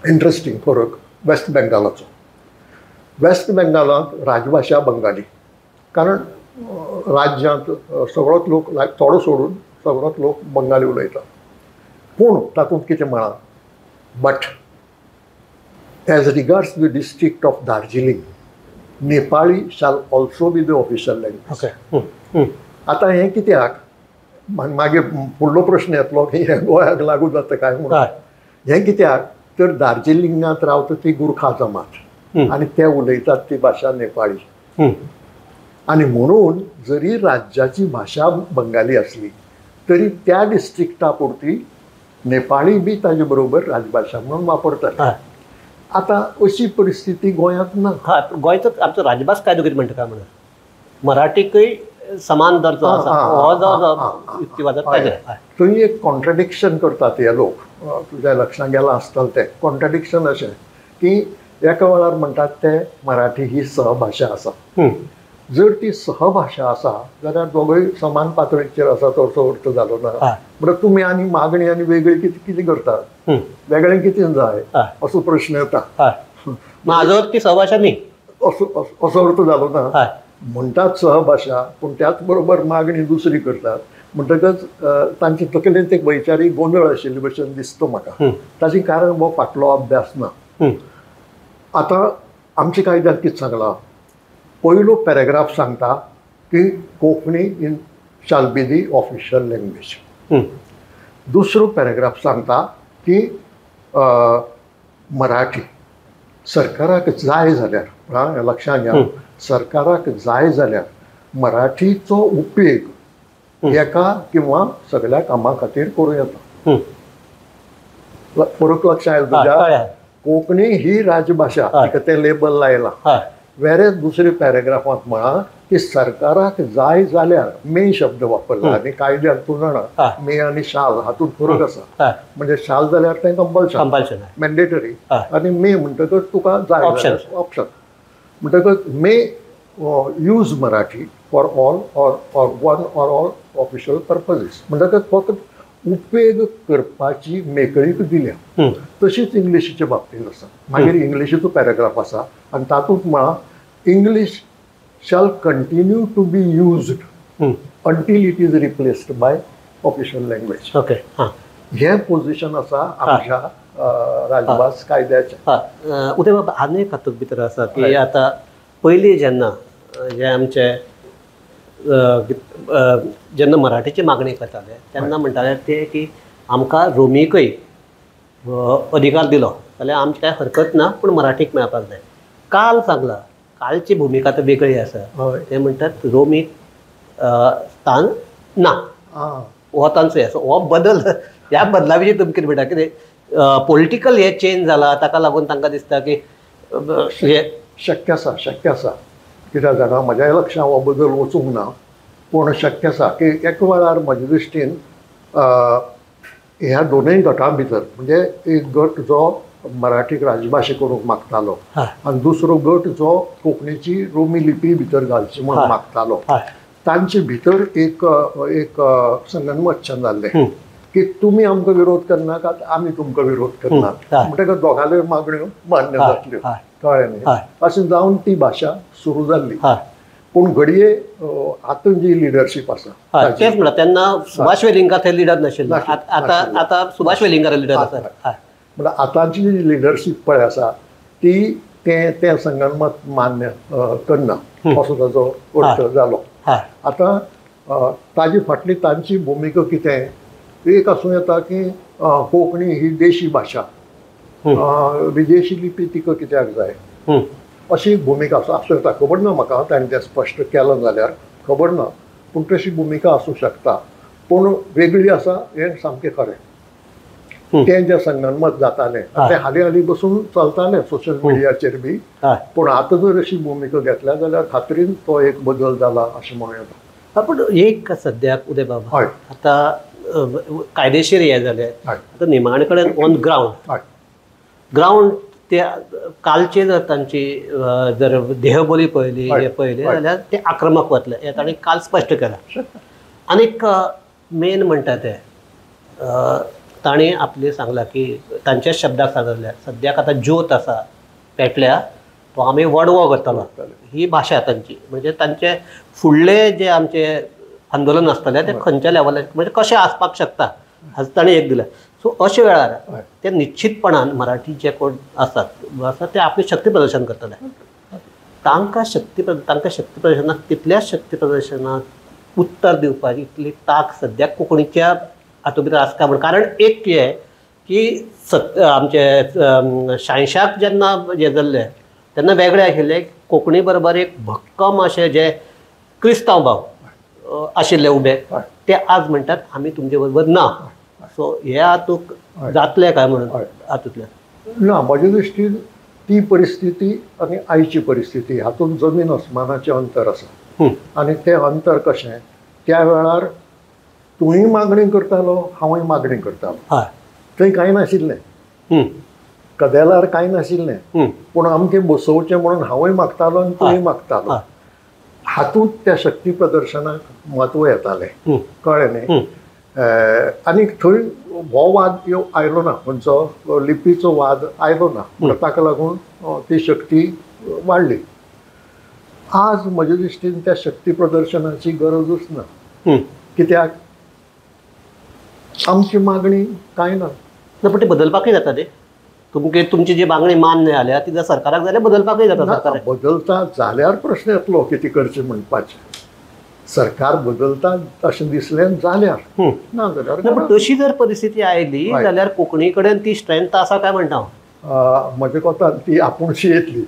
इंट्रस्टींग फरक वेस्ट बेंगालाचो. वेस्ट बेंगालांत राजभाशा बंगाली, कारण राज्यांत सगळोच लोक, थोडो सोडून सगळोच लोक बंगाली उलयतात. पूण तातूंत कितें म्हळां, but as regards the district of Darjeeling, Nepali shall also be the official language. आतां हें कित्याक, मागीर फुडलो प्रश्न येतलो की हें गोंयाक लागू जाता काय म्हणून. हें कित्याक तर दार्जिलिंगांत रावता ती गुरखा जमात आनी ते उलयतात ती भाशा नेपाळी, आनी म्हणून जरी राज्याची भाशा बंगाली आसली तरी त्या डिस्ट्रिक्टा पुरती नेपाळी बी ताजे बरोबर राजभाशा म्हणून वापरतात. आतां अशी परिस्थिती गोंयांत ना. हा, गोंयचो आमचो राजभास कायदो कितें म्हणटा काय म्हणून मराठीकय समान दर्जो आसा हो जो युक्तिवाद जाता थंय एक कॉन्ट्रडिक्शन करतात हे लोक, तुज्या लक्षांत गेलां आसतलें तें कॉन्ट्रडिक्शन अशें की एका वेळार म्हणटात ते मराठी ही सहभाशा आसा. जर ती सहभाशा आसा जाल्यार दोगूय समान पातळीचेर आसा तसो अर्थ जालो ना. म्हणटा तुमी आनी मागणी आनी वेगळी कितें कितें करतात, वेगळें कितें जाय असो प्रश्न येता. म्हाजो ती सहभाशा न्ही असो असो अर्थ जालो ना. म्हणटात सहभाशा पूण त्याच बरोबर मागणी दुसरी करतात म्हणटकच तांचे तकलेंत एक वैचारीक गोंदळ आशिल्ले भशेन दिसता म्हाका. ताचें कारण हो फाटलो अभ्यास ना. आतां आमच्या कायद्यात कितें सांगलां, पयलो पॅरेग्राफ सांगता की Konkani in shall be the official language. दुसरो पॅरेग्राफ सांगता की मराठी सरकाराक जाय जाल्यार, लक्षांत घ्या, सरकाराक जाय जाल्यार मराठीचो उपेग एका किंवा सगळ्या कामां खातीर करूं येता. फरक लक्षांत आयलो तुज्या? कोंकणी ही राजभाशा तिका तें लेबल लायलां. वेरेच दुसरे पॅरेग्राफांत म्हळां की सरकाराक जाय जाल्यार, मे शब्द वापरला आनी कायद्यान तूं जाणा मे आनी शाल हातूंत फरक आसा. म्हणजे शाल जाल्यार तें कंपल्शन मॅन्डेटरी आनी मे म्हणटकच तुका जाय ऑप्शन. म्हणटकच may use Marathi for all or one or all official purposes. म्हणटकच फक्त उपेग करपाची मेकळीक दिल्या. तशीच इंग्लिशीच्या बाबतींत आसा. मागीर इंग्लिशीचो पॅरेग्राफ आसा आनी तातूंत म्हळां English shall continue to be used until it is replaced by official language. Okay. हें पोजिशन आसा आमच्या राजभास कायद्याचें. उदय बाबा, आनी एक हातूंत भितर आसा की आतां पयलीं जेन्ना जे आमचे जेन्ना मराठीची मागणी करताले तेन्ना म्हणटाले ते की आमकां रोमीकय अधिकार दिलो जाल्यार आमची कांय हरकत ना, पूण मराठीक मेळपाक जाय. काल सांगलां, कालची भुमिका तर वेगळी आसा. ते म्हणटात रोमीक स्थान ना, हो तांचो आसा हो बदल. ह्या बदला विशीं तुमी कितें म्हणटा? कितें पॉलिटिकल हे चेंज जाला ताका लागून तांकां दिसता की हे शक्य आसा? शक्य आसा. कित्याक जाणा, म्हज्या लक्षांत हो बदल वचूंक ना, पूण शक्य आसा की एका वेळार म्हज्या दृश्टीन ह्या दोनूय गटां भितर, म्हणजे एक गट जो मराठीक राजभाशा करूंक मागतालो आनी दुसरो गट जो कोंकणीची रोमी लिपी भितर घालची म्हूण मागतालो, तांचे भितर एक एक संगनमतशें जाल्लें की तुमी आमकां विरोध करनाकात, आमी तुमकां विरोध करनात. म्हणटकच दोगांल्यो मागण्यो मान्य जातल्यो, कळ्ळें न्ही? अशें जावन ती भाशा सुरू जाल्ली. पूण घडये आतां जी लिडरशीप आसा तेच म्हणटा, तेन्ना सुभाष वेलिंगकार ते लिडर नाशिल्ले, आतां आतां सुभाष वेलिंगकार लिडर आसा. म्हणल्यार आतांची जी लिडरशीप पळय आसा ती तें तें संगनमत मान्य करना असो ताजो अर्थ जालो. आतां ताजी फाटली तांची भुमिका कितें, एक आसूं येता की कोंकणी ही देशी भाशा, विदेशी लिपी तिका कित्याक जाय, अशी भुमिका आसूं येता. खबर ना म्हाका ताणें तें स्पश्ट केलां जाल्यार खबर ना, पूण तशी भुमिका आसूं शकता. पूण वेगळी आसा हें सामकें खरें. तें जें संगनमत जातालें तें हालीं हालीं बसून चलतालें सोशल मिडियाचेर बी, पूण आतां जर अशी भुमिका घेतल्या जाल्यार खात्रीन तो एक बदल जाला अशें म्हणूं येता. पूण एक सद्याक उदय बाबा, आतां कायदेशीर हें जालें, आतां निमाणे कडेन ऑन ग्रावंड ग्रावंड ते कालचे जर तांची जर देहबोली पळयली हे पळयली जाल्यार ते आक्रमक वतले हें तांणी काल स्पश्ट केलां. आनीक मेन म्हणटा ते तांणी आपलें सांगलां की तांच्याच शब्दाक सांगलें, सद्याक आतां ज्योत आसा पेटल्या तो आमी वडवो करतलो, ही भाशा तांची. म्हणजे तांचे फुडले जे आमचे आंदोलन आसतलें तें खंयच्या लेवलार म्हणजे कशें आसपाक शकता हाचो ताणें एक दिलें. सो अशे वेळार ते निश्चितपणान मराठी जे कोण आसात आसा ते आपली शक्ती प्रदर्शन करतले. तांकां शक्ती प्रदर्शनाक तितल्याच शक्ती प्रदर्शनाक उत्तर दिवपाची इतली तांक सद्याक कोंकणीच्या हातूंत भितर आसता म्हण. कारण एक हें की आमचे शांयशाक जेन्ना हें जाल्लें तेन्ना वेगळें आशिल्लें, कोंकणी बरोबर एक भक्कम अशें जे क्रिस्तांव भाव आशिल्ले उबे ते आज म्हणटात आमी तुमचे बरोबर ना. सो हे हातूंत जातलें काय म्हणून हातूंतल्यान ना, म्हज्या दृश्टीन ती परिस्थिती आनी आयची परिस्थिती हातूंत जमीन अस्मानाचें अंतर आसा. आनी तें अंतर कशें, त्या वेळार तूंय मागणी करतालो, हांवूय मागणी करतालो, थंय कांय नाशिल्लें, कदेलार कांय नाशिल्लें, पूण आमचें बसोवचें म्हणून हांवूय मागतालो आनी तूंय मागतालो. हातूंत त्या शक्ती प्रदर्शनाक म्हत्व येतालें, कळ्ळें न्ही. आनी थंय हो वाद आयलो ना, खंयचो लिपीचो वाद आयलो ना, म्हणून ताका लागून ती शक्ती वाडली. आज म्हजे दृश्टीन त्या शक्ती प्रदर्शनाची गरजूच ना. कित्याक आमची मागणी कांय ना. पण ती बदलपाकय जाता ते तुमके तुमची जी मागणी मान्य जाल्या ती जर सरकाराक जाल्यार बदलपाकय जाता. सरकार बदलता जाल्यार प्रश्न येतलो कितें करचें म्हणपाचें. सरकार बदलता अशें दिसलें जाल्यार, ना जाल्यार पण तशी जर परिस्थिती आयली जाल्यार कोंकणी कडेन ती स्ट्रेंथ आसा काय म्हणटा हांव. म्हजे कोतान ती आपूणशी येतली,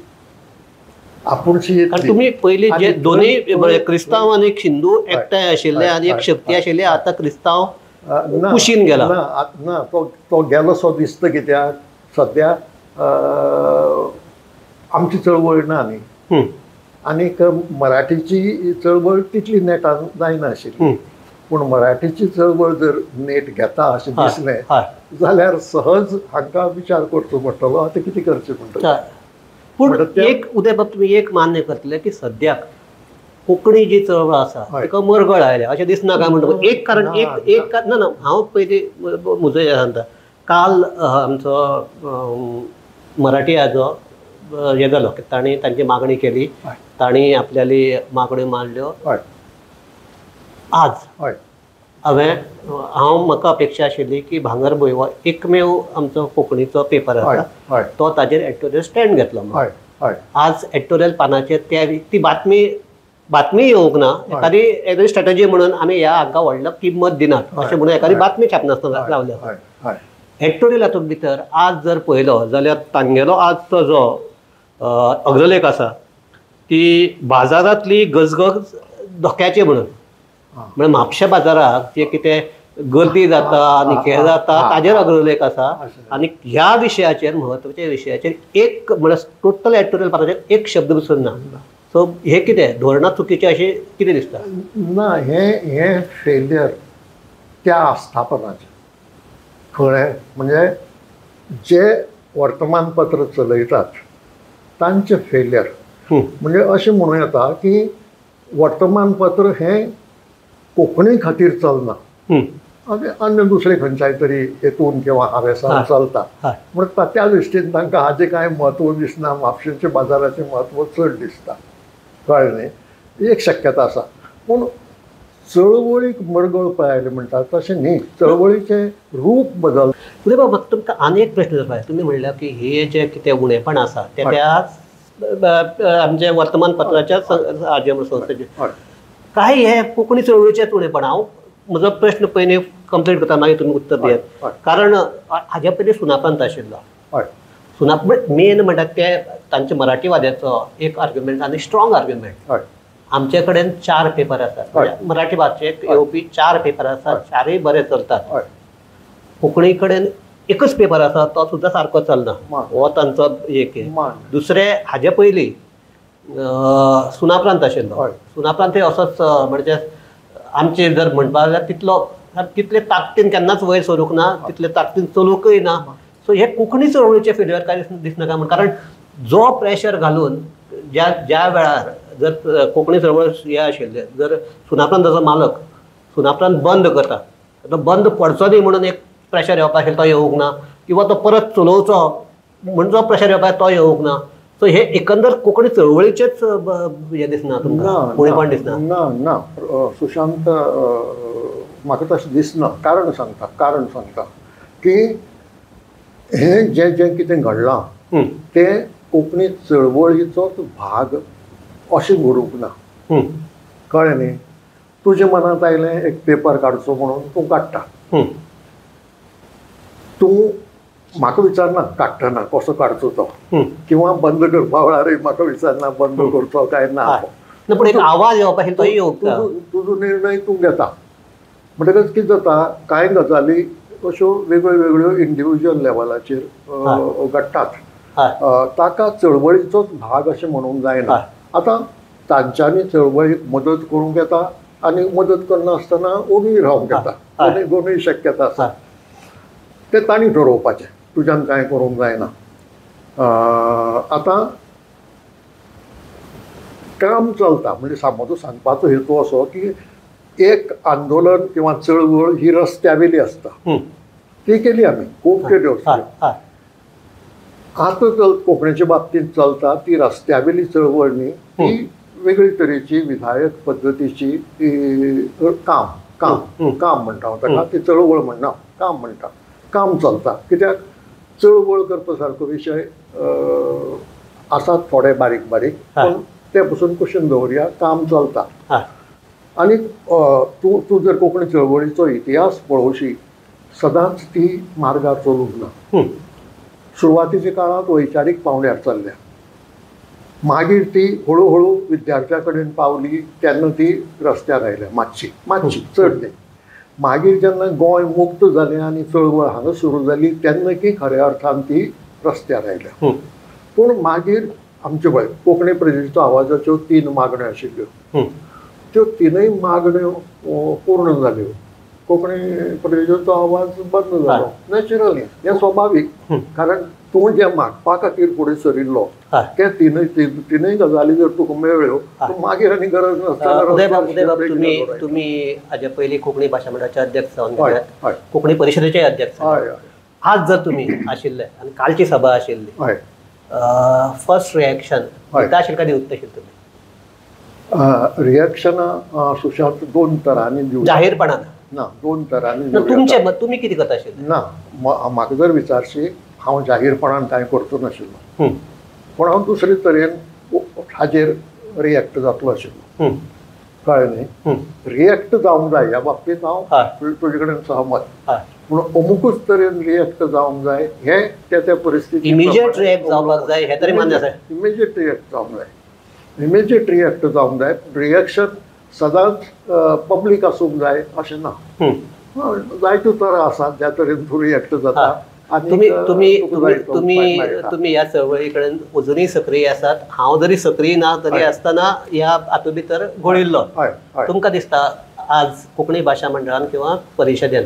आपूणशी येतली. तुमी पयलीं जे दोनूय क्रिस्तांव आनी हिंदू एकठांय आशिल्ले आनी एक शक्ती आशिल्ली, आतां क्रिस्तांव कुशीन गेला. ना, तो गेलो सो दिसता. कित्याक सद्या आमची चळवळ ना न्ही, आनीक मराठीची चळवळ तितली नेटान जायनाशिल्ली. पूण मराठीची चळवळ जर नेट घेता अशें दिसलें जाल्यार सहज हांकां विचार करचो पडटलो आतां कितें करचें म्हणटलें. पूण एक उदय बाब तुमी एक मान्य करतले की सद्याक कोंकणी जी चळवळ आसा तिका मरगळ आयल्या अशें दिसना काय म्हणटा. एक कारण एक एक ना ना हांव पयलीं म्हजो हें सांगता. काल आमचो मराठी आजो हें जालो की तांणी तांची मागणी केली, तांणी आपल्याली मागण्यो मांडल्यो. आज हांवें हांव म्हाका अपेक्षा आशिल्ली की भांगरभूंय हो एकमेव आमचो कोंकणीचो पेपर आसा तो ताजेर एडिटोरियल स्टँड घेतलो. आज एडिटोरियल पानाचेर त्या ती बातमी बातमी येवंक ना, एखादी एखादी स्ट्रेटजी म्हणून आमी ह्या हांकां व्हडलो किंमत दिनात अशें म्हणून एखादी बातमी छापनासतना रावल्या. एडिटोरियल हातूंत भितर आज जर पळयलो जाल्यार तांगेलो आजचो जो अग्रलेख आसा ती बाजारांतली गजगज धोक्याची म्हणून, म्हणजे म्हापशा बाजाराक जे कितें गर्दी जाता आनी हें जाता ताजेर अग्रलेख आसा. आनी ह्या विशयाचेर म्हत्वाच्या विशयाचेर एक म्हळ्यार टोटल एडिटोरियल पानाचेर एक शब्द पसून ना. सो हे कितें धोरणां चुकीचें अशें कितें दिसता ना. हें हें फेलियर त्या आस्थापनाचें, कळ्ळें. म्हणजे जे वर्तमानपत्र चलयतात तांचें फेलियर. म्हणजे अशें म्हणूं येता की वर्तमानपत्र हें कोंकणी खातीर चलना, अन्य दुसरे खंयच्याय तरी हेतून किंवा हावेसान चलता. म्हणून त्या दृश्टीन तांकां हाजें कांय म्हत्व दिसना, म्हापशेंच्या बाजाराचें म्हत्व चड दिसता, कळ्ळें न्ही. एक शक्यता आसा. पूण चळवळीक मरगळ पळय आयली म्हणटा तशें न्ही, चळवळीचें रूप बदल. उदय बाब म्हाका तुमकां आनी एक प्रश्न जाय. तुमी म्हणल्यार की हे जे कितें उणेपण आसा ते त्या आमच्या वर्तमानपत्राच्या संस्थेचे काय हे कोंकणी चळवळीचेच उणेपण. हांव म्हजो प्रश्न पयलीं कंप्लीट करता, मागीर तुमी उत्तर दियात. कारण हाज्या पयलीं सुनापरान्त आशिल्लो. सुनापरान्त मेन म्हणटा ते तांचे मराठीवाद्याचो एक आर्ग्युमेंट आनी स्ट्रॉंग आर्ग्युमेंट. आमचे कडेन 4 पेपर आसात, मराठी भाशेक येवपी 4 पेपर आसात, 4य बरे चलतात. कोंकणी कडेन एकच पेपर आसा तो सुद्दां सारको चलना, हो तांचो एक. दुसरें हाजे पयलीं सुनापरान्त आशिल्लो. सुनापरान्त असोच म्हणजे आमचे जर म्हणपा जाल्यार तितलो तितले ताकदीन केन्नाच वयर सरूंक ना, तितले ताकदीन चलूंकय ना. सो हे कोंकणी चळवळीचें फेलियर काय दिसना काय म्हण. कारण जो प्रेशर घालून ज्या ज्या वेळार जर कोंकणी चळवळ हे आशिल्ले, जर सुनापरान्ताचो मालक सुनापरान्त बंद करता, तो बंद पडचो न्ही म्हणून एक प्रेशर येवपा आशिल्लो तो येवंक ना, किंवा तो परत चलोवचो म्हण जो प्रेशर येवपा तो येवंक ना. सो हे एकंदर कोंकणी चळवळीचेच हें दिसना तुमकां, उणेपण दिसना? ना ना सुशांत, म्हाका तशें दिसना. कारण सांगता, कारण सांगता की हें जें जें कितें घडलां तें कोंकणी चळवळीचोच भाग अशें घडूंक ना, कळ्ळें न्ही. तुज्या मनांत आयलें एक पेपर काडचो म्हणून तूं काडटा, तूं म्हाका विचारना काडटना कसो काडचो तो, किंवा बंद करपा वेळारय म्हाका विचारना बंद करचो काय ना. पूण एक आवाज येवपा तोय येवंक तुजो निर्णय तूं घेता. म्हणटकच कितें जाता, कांय गजाली अश्यो वेगळ्यो वेगळ्यो इंडिविज्युअल लेवलाचेर घडटात, ताका चळवळीचोच भाग अशें म्हणूंक जायना. आतां तांच्यांनी चळवळीक मदत करूंक येता आनी मदत करनासतना ओगी रावंक येता, दोनूय शक्यता आसा. तें तांणी ठरोवपाचें, तुज्यान कांय करूंक जायना. आतां काम चलता म्हणजे म्हजो सांगपाचो हेतू असो की एक आंदोलन किंवा चळवळ ही रस्त्यावेली आसता, ती केली आमी, खूब केल्यो. आतां कोंकणीच्या बाबतींत चलता ती रस्त्यावेली चळवळ न्ही, ती वेगळी तरेची विधायक पद्दतीची ती काम काम काम म्हणटा हांव ताका, ती चळवळ म्हणना, काम म्हणटा. काम चलता कित्याक चळवळ करपा सारको विशय आसात थोडे बारीक बारीक, पूण ते पसून कुशीन दवरया, काम चलता. आनी तूं तूं जर कोंकणी चळवळीचो इतिहास पळोवशी सदांच ती मार्गार चलूंक ना. सुरवातीच्या काळांत वैचारीक पावंड्यार चल्ल्या, मागीर ती हळू हळू विद्यार्थ्यां कडेन पावली तेन्ना ती रस्त्यार आयल्या मातशी मातशी, चड न्ही. मागीर जेन्ना गोंय मुक्त जालें आनी चळवळ हांगा सुरू जाली तेन्ना की खऱ्या अर्थान ती रस्त्यार आयल्या. पूण मागीर आमचे पळय कोंकणी प्रजेचो आवाजाच्यो 3 मागण्यो आशिल्ल्यो, त्यो 3 मागण्यो पूर्ण जाल्यो. कोंकणी प्रजेचो आवाज बंद जालो नॅचरली, हें स्वाभावीक, कारण तूं जें मागपा खातीर फुडें सरिल्लो ते तिनूय गजाली जर तुका मेळ्ळ्यो मागीर आनी गरज नासतना. तुमी हाजे पयलीं कोंकणी भाशा मंडळाचे अध्यक्ष जावन गेले, कोंकणी परिशदेचे अध्यक्ष. आज जर तुमी आशिल्ले आनी कालची सभा आशिल्ली, फर्स्ट रिएक्शन दिता आशिल्लें काय दिवता आशिल्लें तुमी? रिएक्शनां सुशांत 2 तरांनी दिवं, जाहीरपणान ना, 2 तरांनी. तुमचें तुमी कितें करता आशिल्लें? ना, म्हाका जर विचारशी हांव जाहीरपणान कांय करचो नाशिल्लो, पूण हांव दुसरे तरेन हाजेर रिएक्ट जातलो आशिल्लो. कळ्ळें न्ही? रिएक्ट जावंक जाय ह्या बाबतींत हांव तुजे कडेन सहमत, पूण अमुकूच तरेन रिएक्ट जावंक जाय हें त्या त्या परिस्थिती इमिजिएट रिएक्ट जावपाक जाय हें तरी मान्य आसा. इमिजिएट रिएक्ट जावंक जाय, इमिजिएट रिएक्ट जावंक जाय. रिएक्शन सदांच पब्लीक आसूंक जाय अशें ना, जायत्यो तरा आसात ज्या तरेन तूं रिएक्ट जाता. तुमी तुमी तुमी तुमी ह्या चळवळी कडेन अजुनूय सक्रीय आसात. हांव जरी सक्रीय ना तरी आसतना ह्या हातूंत भितर घोळिल्लो. तुमकां दिसता आज कोंकणी भाशा मंडळान किंवा परिशदेन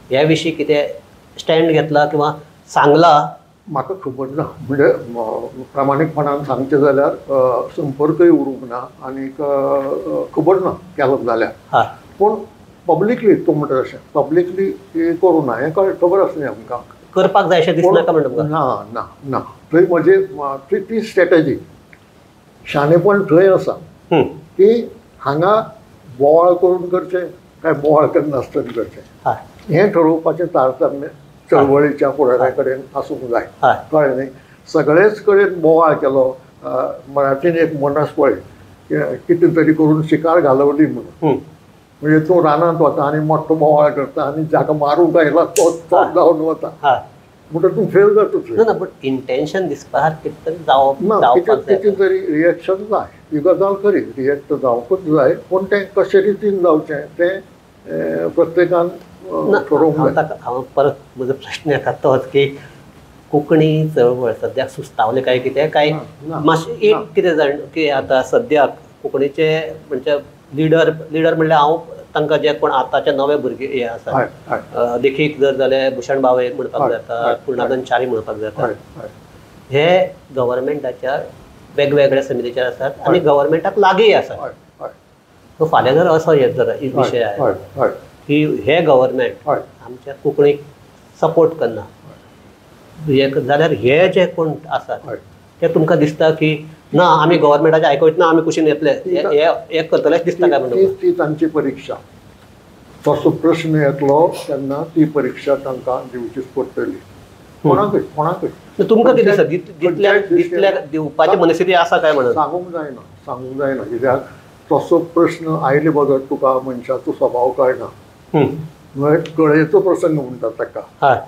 ह्या विशीं कितें स्टँड घेतला किंवा सांगला? म्हाका खबर ना, म्हणजे प्रामाणीकपणान सांगचें जाल्यार संपर्कय उरूंक ना आनी खबर ना केलो जाल्यार. पूण पब्लिकली तूं म्हणटा तशें पब्लिकली करूं ना हें खबर आसलें आमकां. करपाक जाय अशें दिसना काय म्हणटा? ना ना ना, थंय म्हजे ती स्ट्रेटजी शाणेपण थंय आसा की हांगा बोवाळ करून करचें काय बोवाळ करनासतना करचें हें ठरोवपाचें तारतम्य चळवळीच्या फुडाऱ्या कडेन आसूंक जाय. कळ्ळें न्ही? सगळेच कडेन बोवाळ केलो. मराठीन एक म्हणस पळय, कितें तरी करून शिकार घालवली म्हणून, म्हणजे तो रानांत वता आनी मोठो बोवाळ करता आनी जाका मारूंक आयला तो जावन वता, म्हणटा तूं फेल जाता. ना, बट इंटेन्शन दिसपा कितें तरी जावप ना, कितें तरी रिएक्शन जाय. ही गजाल खरी, रिएक्ट जावंकूच जाय, पूण तें कशे रितीन जावचें तें प्रत्येकान ठरोवंक जाय. हांव परत म्हजो प्रश्न येता तोच की कोंकणी चळवळ सद्याक सुस्तावले काय कितें काय मातशें एक कितें जाण की आतां सद्याक कोंकणीचे म्हणजे लिडर लिडर म्हणल्यार हांव तांकां जे कोण आतांचे नवे भुरगे हे आसा, देखीक जर जाल्यार भूषण भावे म्हणपाक जाता, पूर्णानंद च्यारी म्हणपाक जाता, हे गव्हर्मेंटाच्या वेगवेगळ्या समितीचेर आसात आनी गव्हर्मेंटाक लागींय आसात. सो फाल्यां जर असो येत जर विशय आयलो की हे गव्हर्मेंट आमच्या कोंकणीक सपोर्ट करना जाल्यार हे जे कोण आसात ते तुमकां दिसता की ना आमी गव्हर्मेंटाचे आयकूच ना, आमी कुशीन येतले हे करतले दिसता काय म्हणून? ती तांची परीक्षा. तसो प्रश्न येतलो तेन्ना ती परीक्षा तांकां दिवचीच पडटली. कोणाकूय कोणाकूय. तुमकां कितें दिसता दितल्या दिवपाची मनस्थिती आसा काय म्हणून? सांगूंक जायना, सांगूंक जायना, कित्याक तसो प्रश्न आयले बगर तुका मनशाचो स्वभाव कळना. म्हळ्यार कळेचो प्रसंग म्हणटात ताका.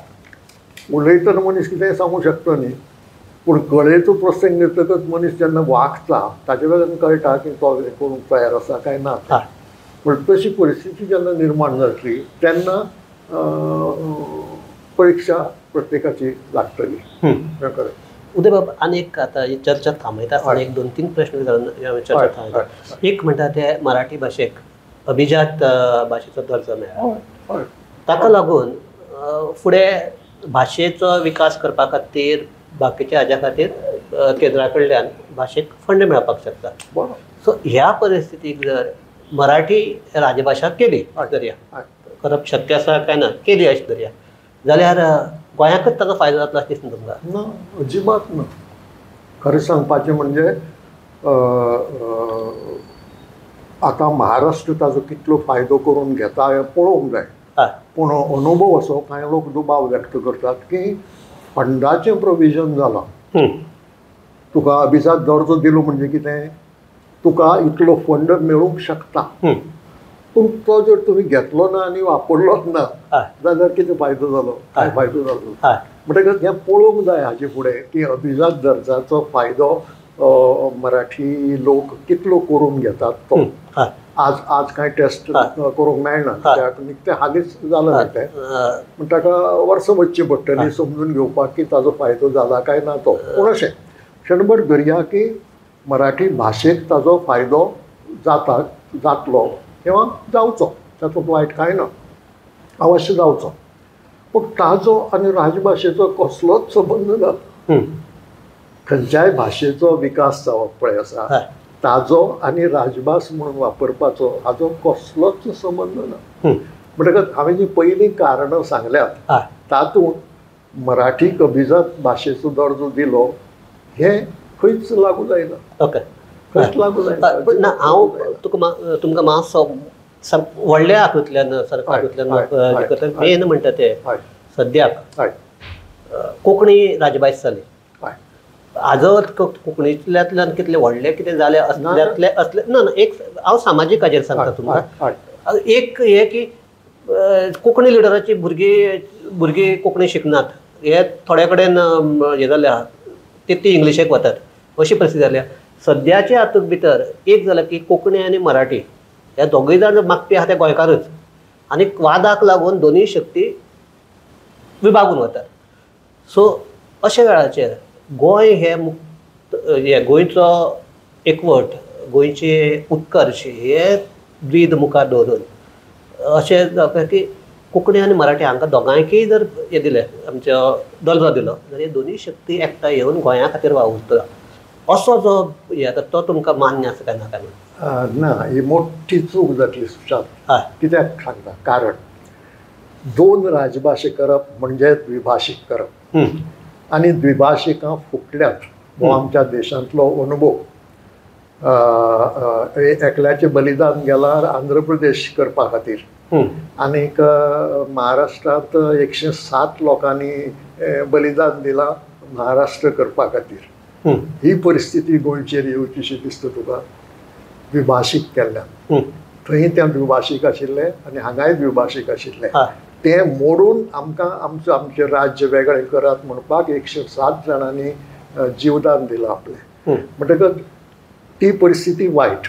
उलयतना मनीस कितेंय सांगूंक शकता न्ही, पूण कळेचो प्रसंग येतकच मनीस जेन्ना वागता ताजे वेल्यान कळटा की तो हें करूंक तयार आसा काय ना. पूण तशी परिस्थिती जेन्ना निर्माण जातली तेन्ना परीक्षा प्रत्येकाची लागतली. उदय बाब, आनी एक आतां चर्चा थांबयता आसतना एक 2-3 प्रश्न चर्चा थांबयता. एक म्हणटा ते मराठी भाशेक अभिजात भाशेचो दर्जो मेळ्ळा, ताका लागून फुडें भाशेचो विकास करपा खातीर बाकीच्या हाज्या खातीर केंद्रा कडल्यान भाशेक फंड मेळपाक शकता. सो ह्या परिस्थितीक जर मराठी राजभाशा केली धरया, करप शक्य आसा काय ना, केली अशें धरया जाल्यार गोंयाकच ताचो फायदो जातलो अशें दिसना तुमकां? ना, अजिबात ना. खरें सांगपाचें म्हणजे आतां महाराष्ट्र ताजो कितलो फायदो करून घेता हें पळोवंक जाय. पूण अनुभव असो कांय लोक दुबाव व्यक्त करतात की फंडाचें प्रोविजन जालां, तुका अभिजात दर्जो दिलो म्हणजे कितें, तुका इतलो फंड मेळूंक शकता, पूण तो जर तुमी घेतलो ना आनी वापरलोच ना जाल्यार कितें फायदो जालो? कांय फायदो जालो. म्हणटकच हें पळोवंक जाय हाजे फुडें की अभिजात दर्जाचो फायदो मराठी लोक कितलो करून घेतात तो. आज आज कांय टेस्ट करूंक मेळना कित्याक निकतें हालींच जालां न्ही तें, पूण ताका वर्सां वचचीं पडटलीं समजून घेवपाक की ताजो फायदो जाला काय ना तो. पूण अशें क्षणभर धरया की मराठी भाशेक ताजो फायदो जाता, जातलो किंवा जावचो, तातूंत वायट कांय ना, अवश्य जावचो. पूण ताजो आनी राजभाशेचो कसलोच संबंद ना. खंयच्याय भाशेचो विकास जावप पळय आसा ताजो आनी राजभास म्हणून वापरपाचो हाजो कसलोच संबंद ना. म्हणटकच हांवें जीं पयलीं कारणां सांगल्यात तातूंत मराठीक अभिजात भाशेचो दर्जो दिलो हें खंयच लागू जायना. ओके, खंयच लागू जायना. ना, हांव तुका तुमकां मातसो व्हडल्या हातूंतल्यान सरकारांतल्यान मेन म्हणटा ते सद्याक कोंकणी राजभास जाली. आजच कोंकणींतल्यान कितले व्हडले कितें जालें असल्यांतले असले ना ना, एक हांव सामाजीक हाजेर सांगता तुमकां. एक हें की कोंकणी लिडराची भुरगीं कोंकणी शिकनात, हे थोड्या कडेन हें जालें आहा, ती इंग्लिशेक वतात अशी परिस्थिती जाल्या. सद्याच्या हातूंत भितर एक जालें की कोंकणी आनी मराठी ह्या दोगूय जाण मागपी आहा ते गोंयकारच, आनी वादाक लागून दोनूय शक्ती विभागून वतात. सो अशा वेळाचेर गोंय हे मुक्त, हे गोंयचो एकवट, गोंयचे उत्कर्श हे ब्रीद मुखार दवरून अशें जावपा की कोंकणी आनी मराठी हांकां दोगांयकय जर हें दिलें, आमचो दर्जो दिलो जाल्यार हे दोनूय शक्ती एकठांय येवन गोंया खातीर वावुरतलो असो जो हें जाता तो तुमकां मान्य आसा काय ना काय ना? ही मोठी चूक जातली सुशांत. कित्याक सांगता, कारण दोन राजभाशे करप म्हणजे द्विभाशीक करप, आनी द्विभाशिकां फुटल्यात हो आमच्या देशांतलो अनुभव. एकल्याचें बलिदान गेलार आंध्र प्रदेश करपा खातीर, आनीक महाराष्ट्रांत 107 लोकांनी बलिदान दिलां महाराष्ट्र करपा खातीर. ही परिस्थिती गोंयचेर येवचीशी दिसता तुका द्विभाशीक केल्ल्यान. थंय ते द्विभाशीक आशिल्ले आनी हांगाय द्विभाशीक आशिल्ले, तें मोडून आमकां आमचें आमचें राज्य वेगळें करात म्हणपाक 107 जाणांनी जीवदान दिलां आपलें. म्हणटकच ती परिस्थिती वायट,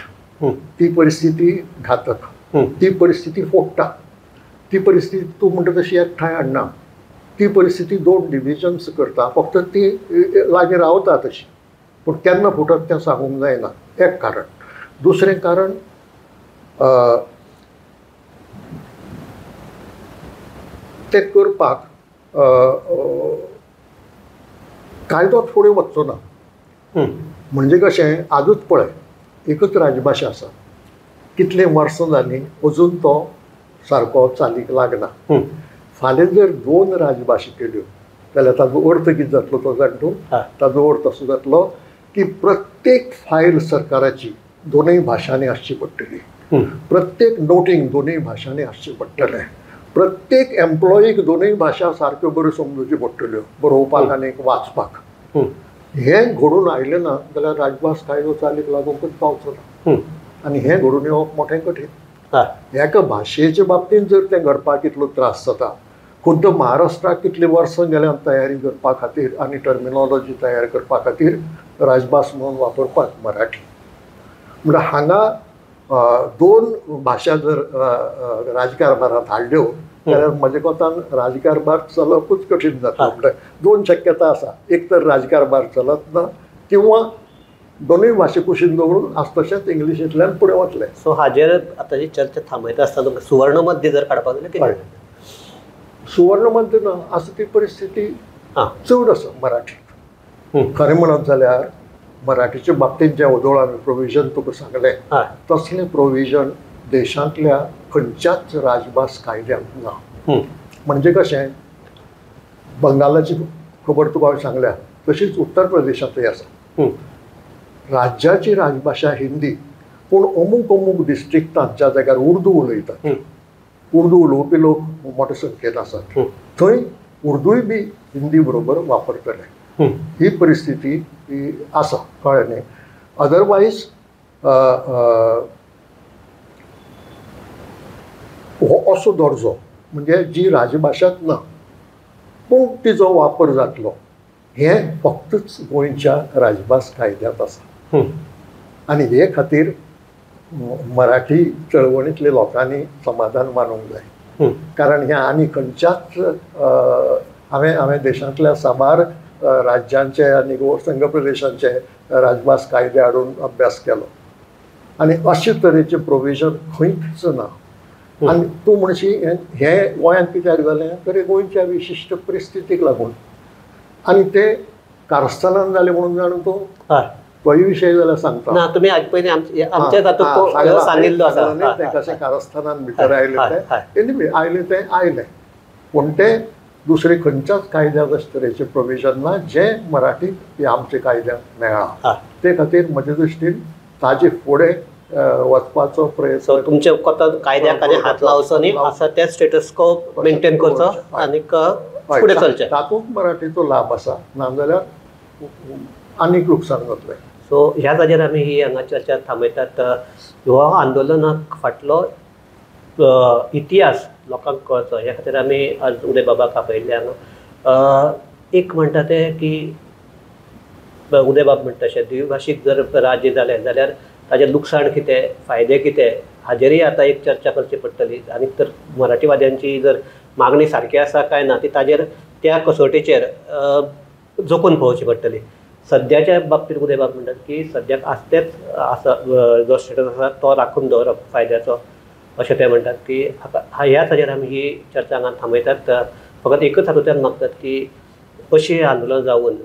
ती परिस्थिती घातक, ती परिस्थिती फोडटा, ती परिस्थिती तूं म्हणटा तशी एकठांय हाडना, ती परिस्थिती दोन डिविजन्स करता, फक्त ती लागीं रावता तशी, पूण केन्ना फुटत तें सांगूंक जायना. एक कारण. दुसरें कारण, तें करपाक कायदोच फुडें वचचो ना. म्हणजे कशें, आजूच पळय एकच राजभाशा आसा, कितलीं वर्सां जालीं अजून तो सारको चालीक लागना. फाल्यां जर दोन राजभाशा केल्यो जाल्यार ताजो अर्थ कितें जातलो तो जाण तूं? ताजो अर्थ असो जातलो की प्रत्येक फायल सरकाराची दोनूय भाशांनी आसची पडटली, प्रत्येक नोटींग दोनूय भाशांनी आसचें पडटलें, प्रत्येक एम्प्लॉईक दोनूय भाशा सारक्यो बऱ्यो समजूच्यो पडटल्यो, बरोवपाक आनी वाचपाक. हें घडून आयलें ना जाल्यार राजभास कायदो चालीक लागूंकच पावचो ना, आनी हें घडून येवप मोठें कठीण. एका भाशेचे बाबतींत जर तें घडपाक इतलो त्रास जाता, खुद्द महाराष्ट्राक कितलीं वर्सां गेल्यान तयारी करपा खातीर आनी टर्मिनॉलॉजी तयार करपा खातीर राजभास म्हणून वापरपाक मराठी. म्हणल्यार हांगा दोन भाशा जर राजकारभारांत हाडल्यो जाल्यार म्हज्या कोतान राजकारभार चलपूच कठीण जाता. म्हणल्यार दोन शक्यता आसा, एक तर राजकारभार चलत ना किंवा दोनूय भाशे कुशीन दवरून आज तशेंच इंग्लिशींतल्यान फुडें वतलें. सो हाजेर आतांची चर्चा थांबयता आसतना सुवर्ण मध्य जर काडपाक जाल्यार कितें? सुवर्ण मध्य ना, आसा ती परिस्थिती चड आसा मराठीत. खरें म्हणत जाल्यार मराठीच्या बाबतींत जें ओदोळ आमी प्रोविजन तुका सांगलें तसलें प्रोविजन देशांतल्या खंयच्याच राजभास कायद्यांत ना. म्हणजे कशें, बंगालाची खबर तुका हांवें सांगल्या तशीच उत्तर प्रदेशांतूय आसा. राज्याची राजभाशा हिंदी, पूण अमूक अमूक डिस्ट्रिक्टांत ज्या जाग्यार उर्दू उलयतात, उर्दू उलोवपी लोक मोठे संख्येन आसात, थंय उर्दूय बी हिंदी बरोबर वापरतले. ही परिस्थिती ही आसा, कळ्ळें न्ही. अदरवायज हो असो दर्जो म्हणजे जी राजभाशाच ना पूण तिचो वापर जातलो हें फक्तच गोंयच्या राजभास कायद्यांत आसा. आनी हे खातीर मराठी चळवळींतल्या लोकांनी समाधान मानूंक जाय, कारण हें आनी खंयच्याच हांवें देशांतल्या साबार राज्यांचे आनी संघ प्रदेशांचे राजभास कायदे हाडून अभ्यास केलो आनी अशे तरेचें प्रोविजन खंयच ना. आनी तूं म्हणशी हें गोंयांत कित्याक जालें, तर गोंयच्या विशिश्ट परिस्थितीक लागून आनी ते कारस्थानान जालें म्हणून जाणून तूं तोय विशय जाल्यार सांगता ना. तुमी हाजे पयलीं आमच्या तातूंत सांगिल्लो आसा तें कशें कारस्थानान भितर आयलें तें, एनिवे आयलें तें आयलें, पूण तें दुसरे खंयच्याच कायद्यांत अशे तरेचें प्रोविजन ना जें मराठी ह्या आमच्या कायद्यांत मेळ्ळां. ते खातीर म्हजे दृश्टीन ताजे फुडें वचपाचो प्रयत्न तुमच्या कोता कायद्याक आनी हात लावचो न्ही, आसा ते स्टेटस को मेंटेन करचो आनी फुडें चलचें. तातूंत मराठीचो लाभ आसा, नाजाल्यार आनीक लुकसाण जातलें. सो ह्या जाग्यार आमी ही हांगा चर्चा थांबयतात. हो आंदोलनाक फाटलो इतिहास लोकांक कळचो ह्या खातीर आमी आज उदय बाबाक आपयल्ले हांगा. एक म्हणटा तें की उदय बाब म्हणटा तशें द्विभाशीक जर राज्य जालें जाल्यार ताजें लुकसाण कितें, फायदे कितें, हाजेरय आतां एक चर्चा करची पडटली. आनी तर मराठीवाद्यांची जर मागणी सारकी आसा काय ना ती ताजेर त्या कसोटेचेर जोखून पळोवची पडटली. सद्याच्या बाबतींत उदय बाब म्हणटात की सद्याक आसतेच आसा जो स्टेटस आसा तो राखून दवरप फायद्याचो अशें ते म्हणटात. की ह्या हाजेर आमी ही चर्चा हांगा थांबयतात. फकत एकच हातूंतल्यान मागतात की अशी आंदोलन जावन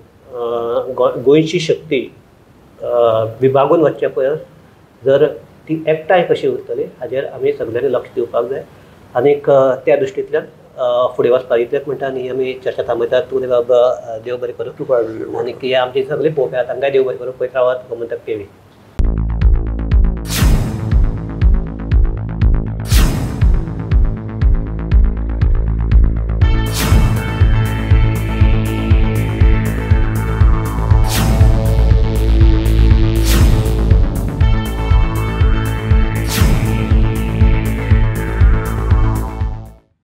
गोंयची शक्ती विभागून वचचे परस जर ती एकठांय कशी उरतली हाजेर आमी सगल्यांनी लक्ष दिवपाक जाय आनीक त्या दृश्टींतल्यान फुडें वचपाक. इतलेंच म्हणटा आनी आमी चर्चा थांबयतात. उदय बाब देव बरें करूं, आनी ही आमची सगळीं पळोवपी आहा तांकांय देव बरें करूं. पळयत रावात गोमंतक टीव्ही.